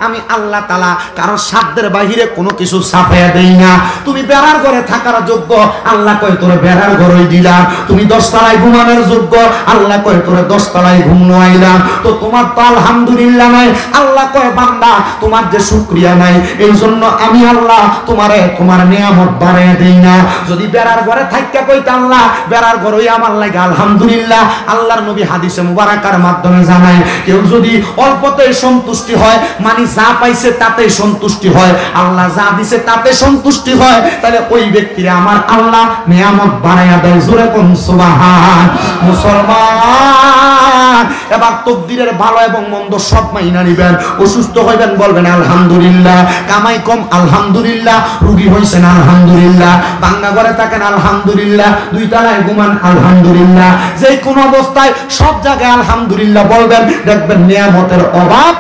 আমি আল্লাহ তাআলা কারো সাধ্যের বাহিরে কোনো কিছু চাপাইয়া দেই না। তুমি বেড়ার ঘরে থাকার যোগ্য, আল্লাহ কয়, তোরে বেড়ার ঘরই দিলাম। তুমি দশতলায় ঘুমানোর যোগ্য, আল্লাহ কয়, তোরে দশতলায় ঘুম নোয়াইলাম। তো তোমার তো আলহামদুলিল্লাহ নাই, আল্লাহ কয়, বান্দা, তোমার যে শুকরিয়া নাই, এই জন্য আমি আল্লাহ তোমারে তোমার নিয়ামত বাড়াইয়া দেই না। যদি বেড়ার ঘরে থাকিয়া কইতা, আল্লাহ, বেড়ার ঘরই আমার লাগি আলহামদুলিল্লাহ। আল্লাহর নবী হাদিসে মুবারাকার মাধ্যমে জানায়, কেউ যদি অল্পতেই সন্তুষ্টি হয়, মানে যা পাইছে তাতেই সন্তুষ্টি হয়, আল্লাহ যা দিছে তাতে সন্তুষ্টি হয়, তাহলে ওই ব্যক্তিরে আমার আল্লাহ নিয়ামত বাড়াইয়া দেয়। জোরে কন সুবহান। মুসলমান, এবার তকদিরের ভালো এবং মন্দ সব মাইনা নিবেন। অসুস্থ হইবেন, বলবেন আলহামদুলিল্লাহ। কামাই কম, আলহামদুলিল্লাহ। রুগী হইছেন, আলহামদুলিল্লাহ। ভাঙ্গা ঘরে থাকেন, আলহামদুলিল্লাহ। দুইতলায় ঘুমান, আলহামদুলিল্লাহ। যে কোনো অবস্থায় সব জায়গায় আলহামদুলিল্লাহ বলবেন, দেখবেন নিয়ামতের অভাব,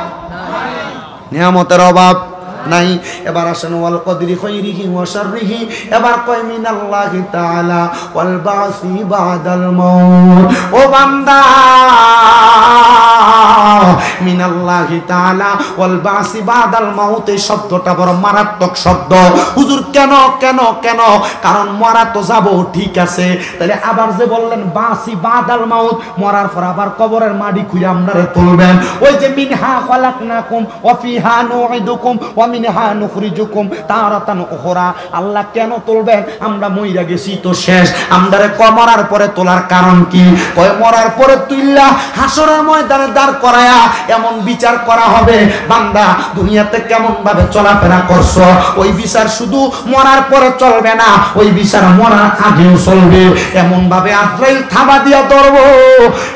নিয়ামতের অভাব নাই। এবার আসেন, ওয়াল কদরি খাইরিহি ওয়া শাররিহি। এবার কয়, মিনাল্লাহি তাআলা ওয়াল বাসি বাদাল মাউত। ও বান্দা, মিনাল্লাহি তাআলা ওয়াল বাসি বাদাল মাউত, এই শব্দটা বড় মারাত্মক শব্দ। হুজুর, কেন, কেন, কেন? কারণ মরা তো যাবো, ঠিক আছে, তাহলে আবার যে বললেন বাসি বাদাল মাউত, মরার পর আবার কবরের মাটি খুঁড়ে আমরারে তুলবেন। ওই যে মিনহা খালাকনাকুম ওয়া ফিহা নুঈদুকুম ওয়া মিনহা নুখরিজুকুম তারাতান উখরা। আল্লাহ কেন তুলবেন? আমরা মইরা গেছি তো শেষ। আমরারে ক-, মরার পরে তোলার কারণ কি? কয়, মরার পরে তুইল্লা হাশরের ময়দানে দাঁড় করায়া এমন বিচার করা হবে, বান্দা দুনিয়াতে কেমন ভাবে চলাফেরা করছো, ওই বিচার শুধু মরার পরে চলবে না, ওই বিচার মরার আগেও চলবে। এমন ভাবে আজরাইল থাবা দিয়া ধরবো,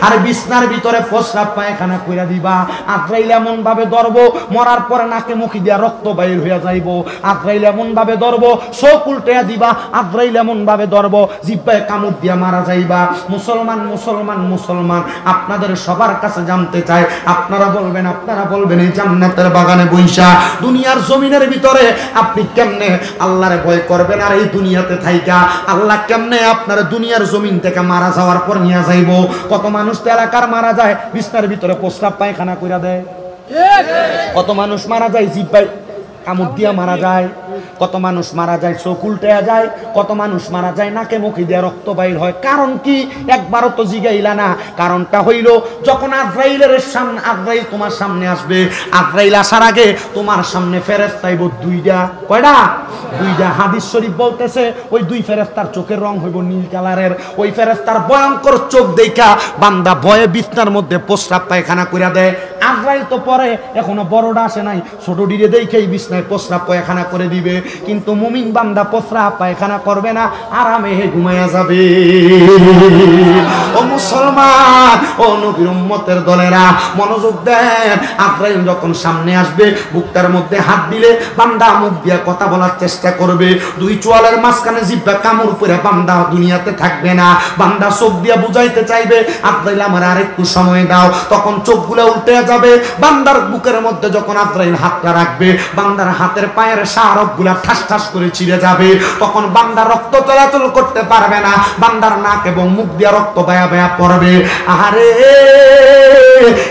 আর বিছনার ভিতরে প্রস্রাব পায়খানা কইরা দিবা। আজরাইল এমন ভাবে ধরবো, মরার পরে নাকে মুখে দিয়া রক্ত বাইর হইয়া যাইবো। আজরাইল এমন ভাবে ধরবো, চোখ উল্টাইয়া দিবা। আজরাইল এমন ভাবে ধরবো, জিব্বায় কামড় দিয়া মারা যাইবা। মুসলমান, মুসলমান, মুসলমান, আপনাদের সবার কাছে জানতে চাই, আপনারা বলবেন, আপনারা বলবেন, এই জান্নাতের বাগানে বইসা দুনিয়ার জমিনের ভিতরে আপনি কেমনে আল্লাহরে ভয় করবেন? আর এই দুনিয়াতে থাইকা আল্লাহ কেমনে আপনারে দুনিয়ার জমিন থেকে মারা যাওয়ার পর নিয়া যাইবো? কত মানুষ তো এলাকার মারা যায়, বিছনার ভিতরে প্রস্রাব পায়খানা কইরা দেয়। কত মানুষ মারা যায় জিব্বায় কামড় দিয়া মারা যায়, কত মানুষ মারা যায় চোখ উল্টে যায়, কত মানুষ মারা যায় নাকে মুখে দিয়া রক্ত বাইর হয়। কারণ কি? একবারও তো জিগাইলা না। কারণটা হইল, যখন আজরাইলের সামনে, আজরাইল তোমার সামনে আসবে, আজরাইল আসার আগে তোমার সামনে ফেরেশতা আইব দুইটা। কয়টা? দুইটা। হাদিস শরীফ বলতেছে, ওই দুই ফেরেশতার চোখের রং হইব নীল কালারের। ওই ফেরেশতার ভয়ঙ্কর চোখ দেখা বান্দা ভয়ে বিছনার মধ্যে প্রস্রাব পায়খানা কইরা দেয়। আজরাইল তো পরে, এখনো বড়টা আসে নাই, ছোট ডিরে দেখেই বিছনায় প্রস্রাব পায়খানা করে দিবে, কিন্তু মুমিন বান্দা প্রস্রাব পায়খানা করবে না, আরামে হে ঘুমাইয়া যাবে। ও মুসলমান, ও নবীর উম্মতের দলেরা, মনোযোগ দেন। আজরাইল যখন সামনে আসবে, বুকটার মধ্যে হাত দিলে বান্দা মুখ দিয়া কথা বলার চেষ্টা করবে। দুই চোয়ালের মাঝখানে জিব্বা কামড় পড়ে বান্দা দুনিয়াতে থাকবে না। বান্দা চোখ দিয়া বুঝাইতে চাইবে, "আজরাইল, আমার আরেকটু সময় দাও।" তখন চোখগুলা উল্টে যাবে। বান্দার বুকের মধ্যে যখন আজরাইল হাতটা রাখবে, বান্দার হাতের পায়ের শাহরগগুলা ঠাস ঠাস করে ছিঁড়ে যাবে। তখন বান্দা রক্ত চলাচল করতে পারবে না, বান্দার নাক এবং মুখ দিয়া রক্ত বায়া বায়া পড়বে। আহারে,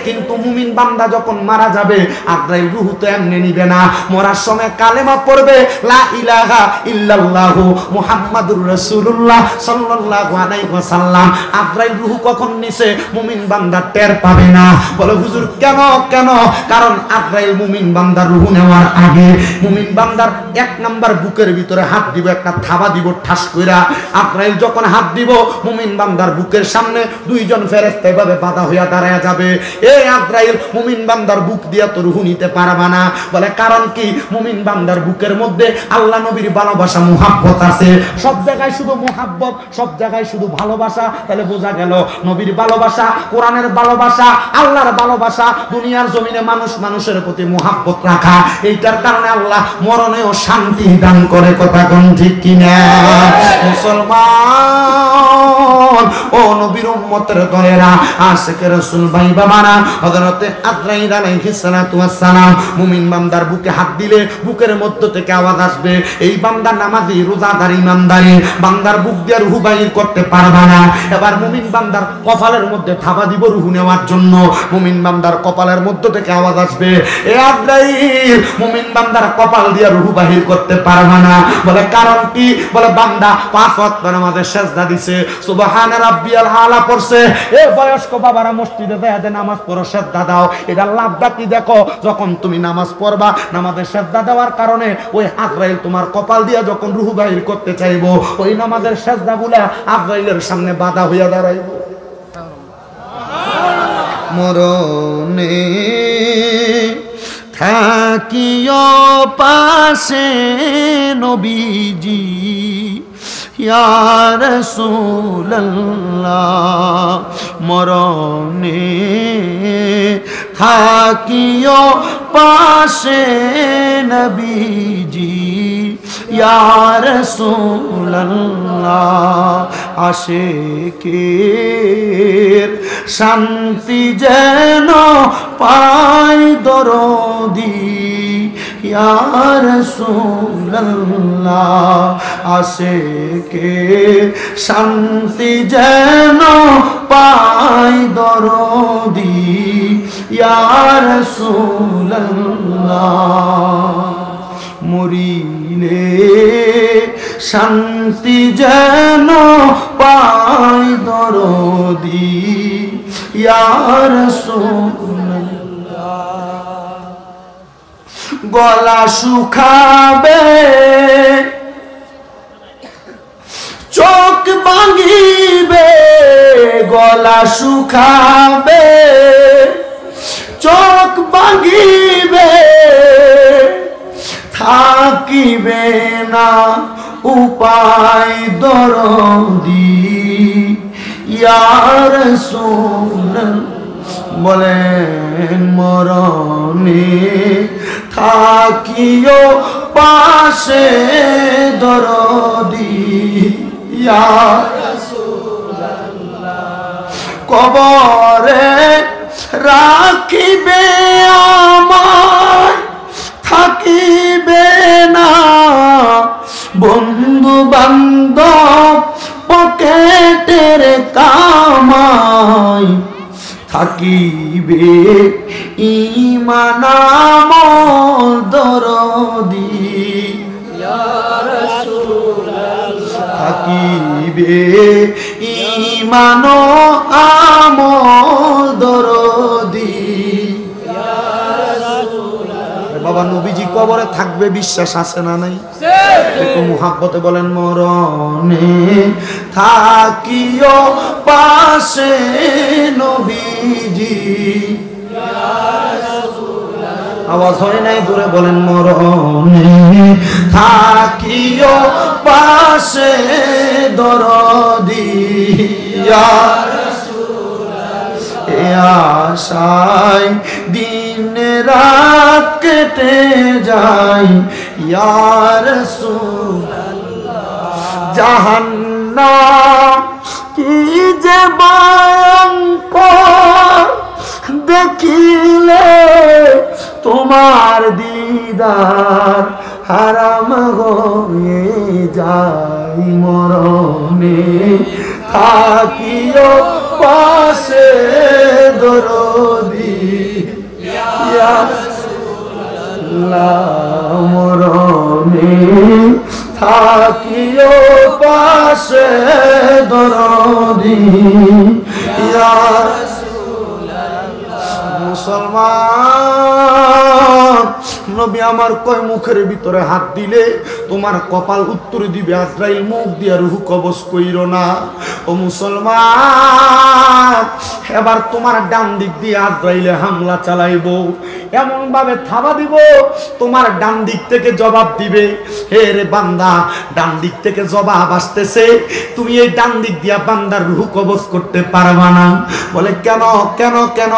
কিন্তু মুমিন বান্দা যখন মারা যাবে, আজরাইল রুহু তো এমনি নিবে না, মরার সময় কালেমা পড়বে, "লা ইলাহা ইল্লাল্লাহু মুহাম্মাদুর রাসূলুল্লাহ সাল্লাল্লাহু আলাইহি ওয়াসাল্লাম।" আজরাইল রুহু কখন নিছে, মুমিন বান্দা টের পাবে না। বলে, "হুজুর, কেন, কেন?" কারণ আজরাইল মুমিন বান্দার রুহু নেওয়ার আগে মুমিন বান্দার এক নাম্বার বুকের ভিতরে হাত দিব, একটা থাবা দিব ঠাস কইরা। আজরাইল যখন হাত দিব, মুমিন বান্দার বুকের সামনে দুইজন ফেরেশতা এভাবে বাধা হইয়া দাঁড়াইয়া যাবে। "এ আজরাইল, মুমিন বান্দার বুক দিয়া তো রুহু নিতে পারবা না।" বলে, "কারণ কি?" মুমিন বান্দার বুকের মধ্যে আল্লাহ নবীর ভালোবাসা, মুহাব্বত আছে। সব জায়গায় শুধু মুহাব্বত, সব জায়গায় শুধু ভালোবাসা। তাহলে বোঝা গেল, নবীর ভালোবাসা, কোরআনের ভালোবাসা, আল্লাহর ভালোবাসা, দুনিয়ার জমিনে মানুষ মানুষের প্রতি মুহাব্বত রাখা, এইটার কারণে আল্লাহ মরণেও শান্তি দান করে। কথা কোন ঠিক কিনা? মুসলমান, ও নবীর উম্মতের দলেরা, আশিকে রসুল ভাই বাবারা, হযরতে আজরাইল আলাইহিস সালাতু ওয়াস সালাম মুমিন বান্দার বুকে হাত দিলে বুকের মধ্য থেকে আওয়াজ আসবে, "এই বান্দা নামাজি, রোজাদার, ইমানদারি।" বান্দার বুক দিয়া রুহু বাইর করতে পারবা না। এবার মুমিন বান্দার কপালের মধ্যে থাবা দিব রুহু নেওয়ার জন্য। মুমিন বান্দার কপালের মধ্য থেকে আওয়াজ আসবে, "এ আজরাইল, মুমিন বান্দার কপাল দিয়া রুহু বাহির করতে পারবা না।" বলে, "কারণ কি?" বলে, "বান্দা পাঁচ ওয়াক্ত নামাজে সেজদা দিছে, সুবহান রাব্বিয়াল আলা পড়ছে। এ বয়স্ক বাবারা, মসজিদে যাইয়া যে নামাজ পড়ো, সেজদা দাও, এটার লাভটা কি দেখো? যখন তুমি নামাজ পড়বা, নামাজে সেজদা দেওয়ার কারণে ওই আজরাইল তোমার কপাল দিয়া যখন রুহু বাহির করতে চাইবো, ওই নামাজের সেজদাগুলা আজরাইলের সামনে বাধা হইয়া দাঁড়াইবো।" মরণে থাকিও পাশে নবীজি, ইয়া রাসূলুল্লাহ, মরণে থাকিও পাশে নবীজি, ইয়া রাসূলুল্লাহ, আশিকের শান্তি যেন পাই দরদি, ইয়া রাসূলুল্লাহ, আশিকের শান্তি যেন পাই দরদি, ইয়া রাসূলুল্লাহ। মরিলে শান্তি যেন পাই দরদি, ইয়া রাসূলুল্লাহ। গলা শুকাবে, চোখ ভাঙিবে, গলা শুকাবে, চোখ ভাঙিবে, থাকিবে না উপায় দরদি, ইয়া রাসূল। বলেন, মরণে থাকিও পাশে দরদি, ইয়া রাসূলুল্লাহ। কবরে রাখিবে আমায়, থাকিবে না। বন্ধু বান্ধব পকেটের কামাই, থাকিবে ইমান আমল দরদি। থাকিবে ইমান আমল দরদি। আরে বাবা, নবীজি কবরে থাকবে, বিশ্বাস আছে না নাই? একটু মুহাব্বতে বলেন, মরণে থাকিও পাশে নবীজি। আওয়াজ হয় নাই, জোরে বলেন, মরণে থাকিও পাশে দরদি। এ আশায় দিন রাত কেটে যায়, ইয়া রাসূল। জাহান্নাম কি যে ভয়ঙ্কর, দেখিলে তোমার দিদার হারাম হয়ে যায়। মরণে থাকিও পাশে দরদি, ইয়া রাসূলুল্লাহ। মরণে থাকিও পাশে দরদি, ইয়া রাসূলুল্লাহ। মুসলমান, নবী আমার কয়, মুখের ভিতরে হাত দিলে তোমার কপাল উত্তর দিবে, আজরাইল মুখ দিয়া রুহু কবজ কইরো না। ও মুসলমান, এবার তোমার ডান দিক দিয়া আজরাইলে হামলা চালাইবো, এমন ভাবে থাবা দিব, তোমার ডান দিক থেকে জবাব দিবে। হে রে বান্দা, ডান দিক থেকে জবাব আসতেছে, তুমি এই ডান দিক দিয়া বান্দার রুহু কবজ করতে পারবা না। বলে, কেন, কেন, কেন?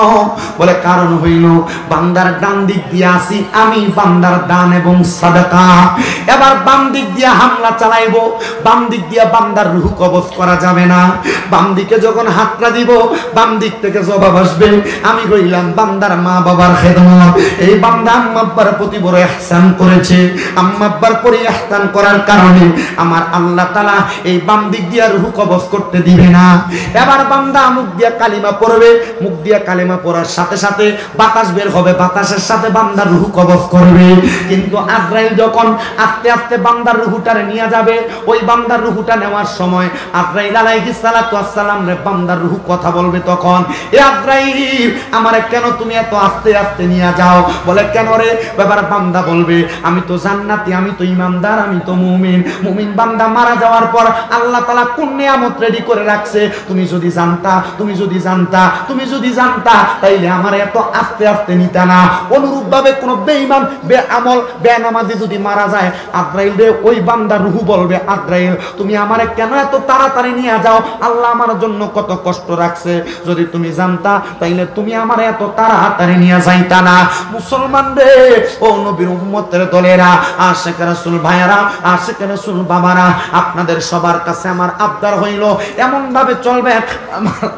বলে, কারণ হইল, বান্দার ডান দিক দিয়া আছি আমি, বান্দার দান এবং সাদাকা। এবার বাম দিক দিয়া হামলা চালাইবো, বাম দিক দিয়া বান্দার রুহু কবজ করা যাবে না। বাম দিকে যখন হাতটা দিব, বাম দিক থেকে জবাব আসবে, আমি রইলাম বান্দার মা বাবার খেদমত। এই বান্দা আম্মা আব্বার প্রতি বড় ইহসান করেছে, আম্মা আব্বার প্রতি ইহসান করার কারণে আমার আল্লাহ তাআলা এই বাম দিক দিয়া রুহু কবজ করতে দিবে না। এবার বান্দা মুখ দিয়া কালিমা পড়বে, মুখ দিয়া কালিমা পড়ার সাথে সাথে বাতাস বের হবে, বাতাসের সাথে বান্দার রুহু কবজ করবে। কিন্তু আজরাইল যখন আস্তে আস্তে বান্দার রুহুটারে নিয়ে যাবে, ওই বান্দার রুহুটা নেওয়ার সময় আজরাইল আলাইহিস সালাতু ওয়াস সালামরে বান্দার রুহু কথা বলবে তখন, "এ আজরাইল, আমারে কেন তুমি এত আস্তে আস্তে নিয়ে যাও?" বলে, "কেন রে?" এবার বান্দা বলবে, "আমি তো জান্নাতি, আমি তো ইমানদার, আমি তো মুমিন। মুমিন বান্দা মারা যাওয়ার পর আল্লাহ তাআলা কোন নিয়ামত রেডি করে রাখছে, তুমি যদি জানতা, তুমি যদি জানতা, তুমি যদি জানতা, তাইলে আমারে এত আস্তে আস্তে নিতা না।" অনুরূপভাবে কোনো বেঈমান, বেআমল, বেনামাজি যদি মারা যায়, আজরাইলরে ওই বান্দার রুহু বলবে, "আজরাইল, তুমি আমারে কেন এত তাড়াতাড়ি নিয়ে যাও? আল্লাহ আমার জন্য কত কষ্ট রাখছে। যদি তুমি জানতা, তাইলে তুমি আমারে এত তাড়াতাড়ি নিয়ে যাইতা না।" মুসলমান রে, ও নবীর উম্মতের দলেরা, আশিক রাসূল ভাইয়ারা, আশিক রাসূল বাবারা, আপনাদের সবার কাছে আমার আবদার হইল, এমন ভাবে চলবেন। আমার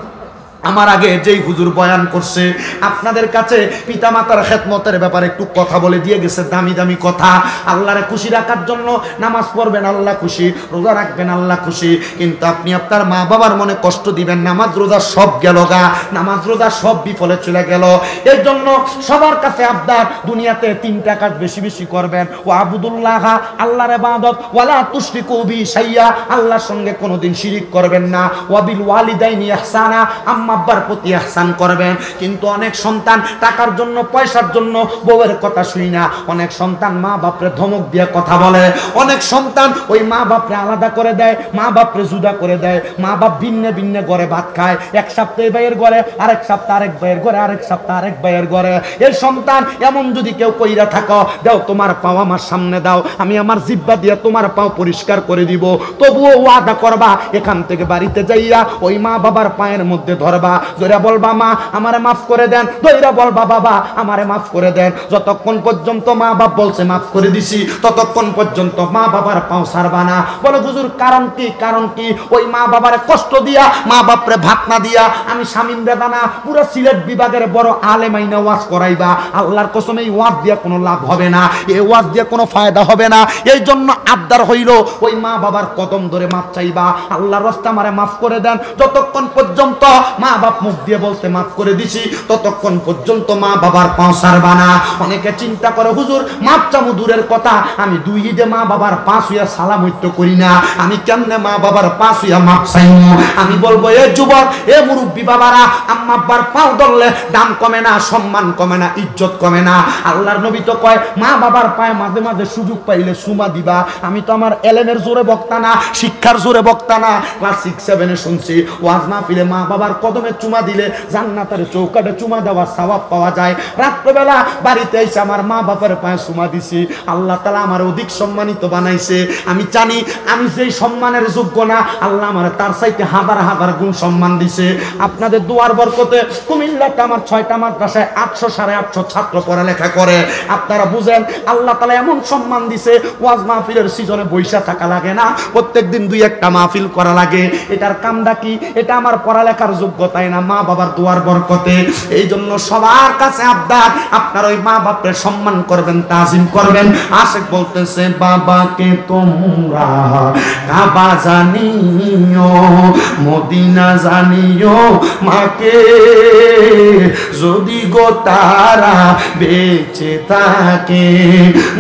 আমার আগে যেই হুজুর বয়ান করছে, আপনাদের কাছে পিতামাতার খেদমতের ব্যাপারে একটু কথা বলে দিয়ে গেছে, দামি দামি কথা। আল্লাহরে খুশি রাখার জন্য নামাজ পড়বেন, আল্লাহ খুশি, রোজা রাখবেন, আল্লাহ খুশি, কিন্তু আপনি আপনার মা বাবার মনে কষ্ট দিবেন, নামাজ রোজা সব গেল গা, নামাজ রোজা সব বিফলে চলে গেল। এর জন্য সবার কাছে আবদার, দুনিয়াতে তিনটা কাজ বেশি বেশি করবেন। ওয়াবুদুল্লাহা, আল্লাহর ইবাদত, ওয়ালা তুশরিকু বি শাইয়া, আল্লাহর সঙ্গে কোনোদিন শিরিক করবেন না। ওয়াবিল ওয়ালিদাইনি ইহসানা, আম্মা আব্বার প্রতি ইহসান করবেন। কিন্তু অনেক সন্তান টাকার জন্য, পয়সার জন্য বউয়ের কথা শুনি না, অনেক সন্তান মা বাপরে ধমক দিয়ে কথা বলে, অনেক সন্তান ওই মা বাপরে আলাদা করে দেয়, মা বাপরে জুদা করে দেয়, মা বাপ ভিন্নে ভিন্নে ঘরে ভাত খায়, এক সপ্তাহে ভাইয়ের ঘরে, আরেক সপ্তাহ আরেক ভাইয়ের ঘরে, আরেক সপ্তাহ আরেক ভাইয়ের ঘরে। এই সন্তান এমন যদি কেউ কইরা থাকো, দাও তোমার পাও আমার সামনে দাও, আমি আমার জিব্বা দিয়া তোমার পাও পরিষ্কার করে দিব। তবুও ওয়াদা করবা, এখান থেকে বাড়িতে যাইয়া ওই মা বাবার পায়ের মধ্যে ধরবা। বা জোরে বলবা, "মা, আমারে মাফ করে দেন।" জোরে বলবা, "বাবা, আমারে মাফ করে দেন।" যতক্ষণ পর্যন্ত মা বাপ বলছে, "মাফ করে দিছি," ততক্ষণ পর্যন্ত মা বাবার পাও ছাড়বা না। বলে, "হুজুর, কারণ কি? কারণ কি?" ওই মা বাবারে কষ্ট দিয়া, মা বাপরে ভাত না দিয়া, আমি শামীম রেজা না, পুরা সিলেট বিভাগের বড় আলেম আইনা ওয়াজ করাইবা। আল্লাহর কসম, এই ওয়াজ দিয়া কোনো লাভ হবে না, এই ওয়াজ দিয়া কোনো ফায়দা হবে না। এই জন্য আবদার হইল, ওই মা বাবার কদম ধরে মাফ চাইবা, "আল্লাহর রাস্তা আমারে মাফ করে দেন।" যতক্ষণ পর্যন্ত মা বাপ মুখ দিয়ে বলতে, "মাফ করে দিছি," ততক্ষণ পর্যন্ত মা বাবার পাও ছাড়বা না। অনেকে চিন্তা করে, "হুজুর, মাফ চামু দূরের কথা, আমি দুই ঈদে মা বাবার পাও ছুইয়া সালাম হইতে করি না, আমি কেমনে মা বাবার পাও ছুইয়া মাফ চাইমু?" আমি বলবো, এ যুবক, এ মুরব্বী বাবারা, আম্মা আব্বার পাও ধরলে দাম কমে না, সম্মান কমে না, ইজ্জত কমে না। আল্লাহর নবী তো কয়, মা বাবার পায়ে মাঝে মাঝে সুযোগ পাইলে চুমা দিবা। আমি তো আমার এলেমের জোরে বক্তা না, শিক্ষার জোরে বক্তা না, ক্লাস সিক্স সেভেনে শুনছি, ওয়াজ মাহফিলে মা বাবার কদমে চুমা দিলে জান্নাতের চৌকাঠে চুমা দেওয়ার সওয়াব পাওয়া যায়। রাত্রবেলা বাড়িতে এসে আমার মা বাবার পায়ে চুমা দিছি, আল্লাহ তাআলা আমার অধিক সম্মানিত বানাইছে। আমি জানি আমি যেই সম্মানের যোগ্য না, আল্লাহ আমার তার চাইতে হাজার হাজার গুণ সম্মান দিছে। আপনাদের দোয়ার বরকতে কুমিল্লাতে আমার ছয়টা মাদ্রাসায় আটশো, সাড়ে আটশো ছাত্র পড়ালেখা করে। আপনারা বুঝেন, আল্লাহ তাআলা এমন সম্মান দিছে, ওয়াজ মাহফিলের সিজনে বইসা থাকা লাগে না, প্রত্যেক দিন দুই একটা মাহফিল করা লাগে। এটার কামটা কি? এটা আমার পড়ালেখার যোগ্যতায় না, মা বাবার দোয়ার বরকতে। এই জন্য সবার কাছে আবদার, আপনারা ওই মা বাপরে সম্মান করবেন, তাজিম করবেন। আশেক বলতেছে, "বাবাকে তোমরা কাবা জানিও, মদিনা জানিও, মাকে যদি গো তারা বেঁচে থাকে।"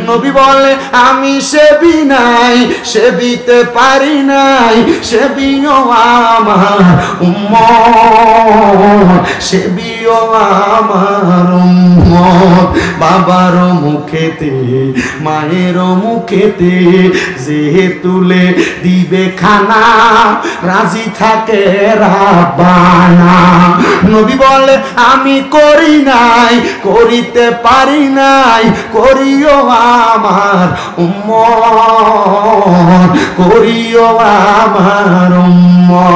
নবী বলে, "আমি সেবি নাই, সেবিতে পারি নাই, সেবিও আমার উম্মত, সেবিও আমার উম্মত।" বাবার মুখেতে, মায়ের মুখেতে যে তুলে দিবে খানা, রাজি থাকে রাব্বানা। নবী বলে, "আমি করি নাই, করিতে পারি নাই, করিও আমার উম্মত, করিও আমার উম্মত।"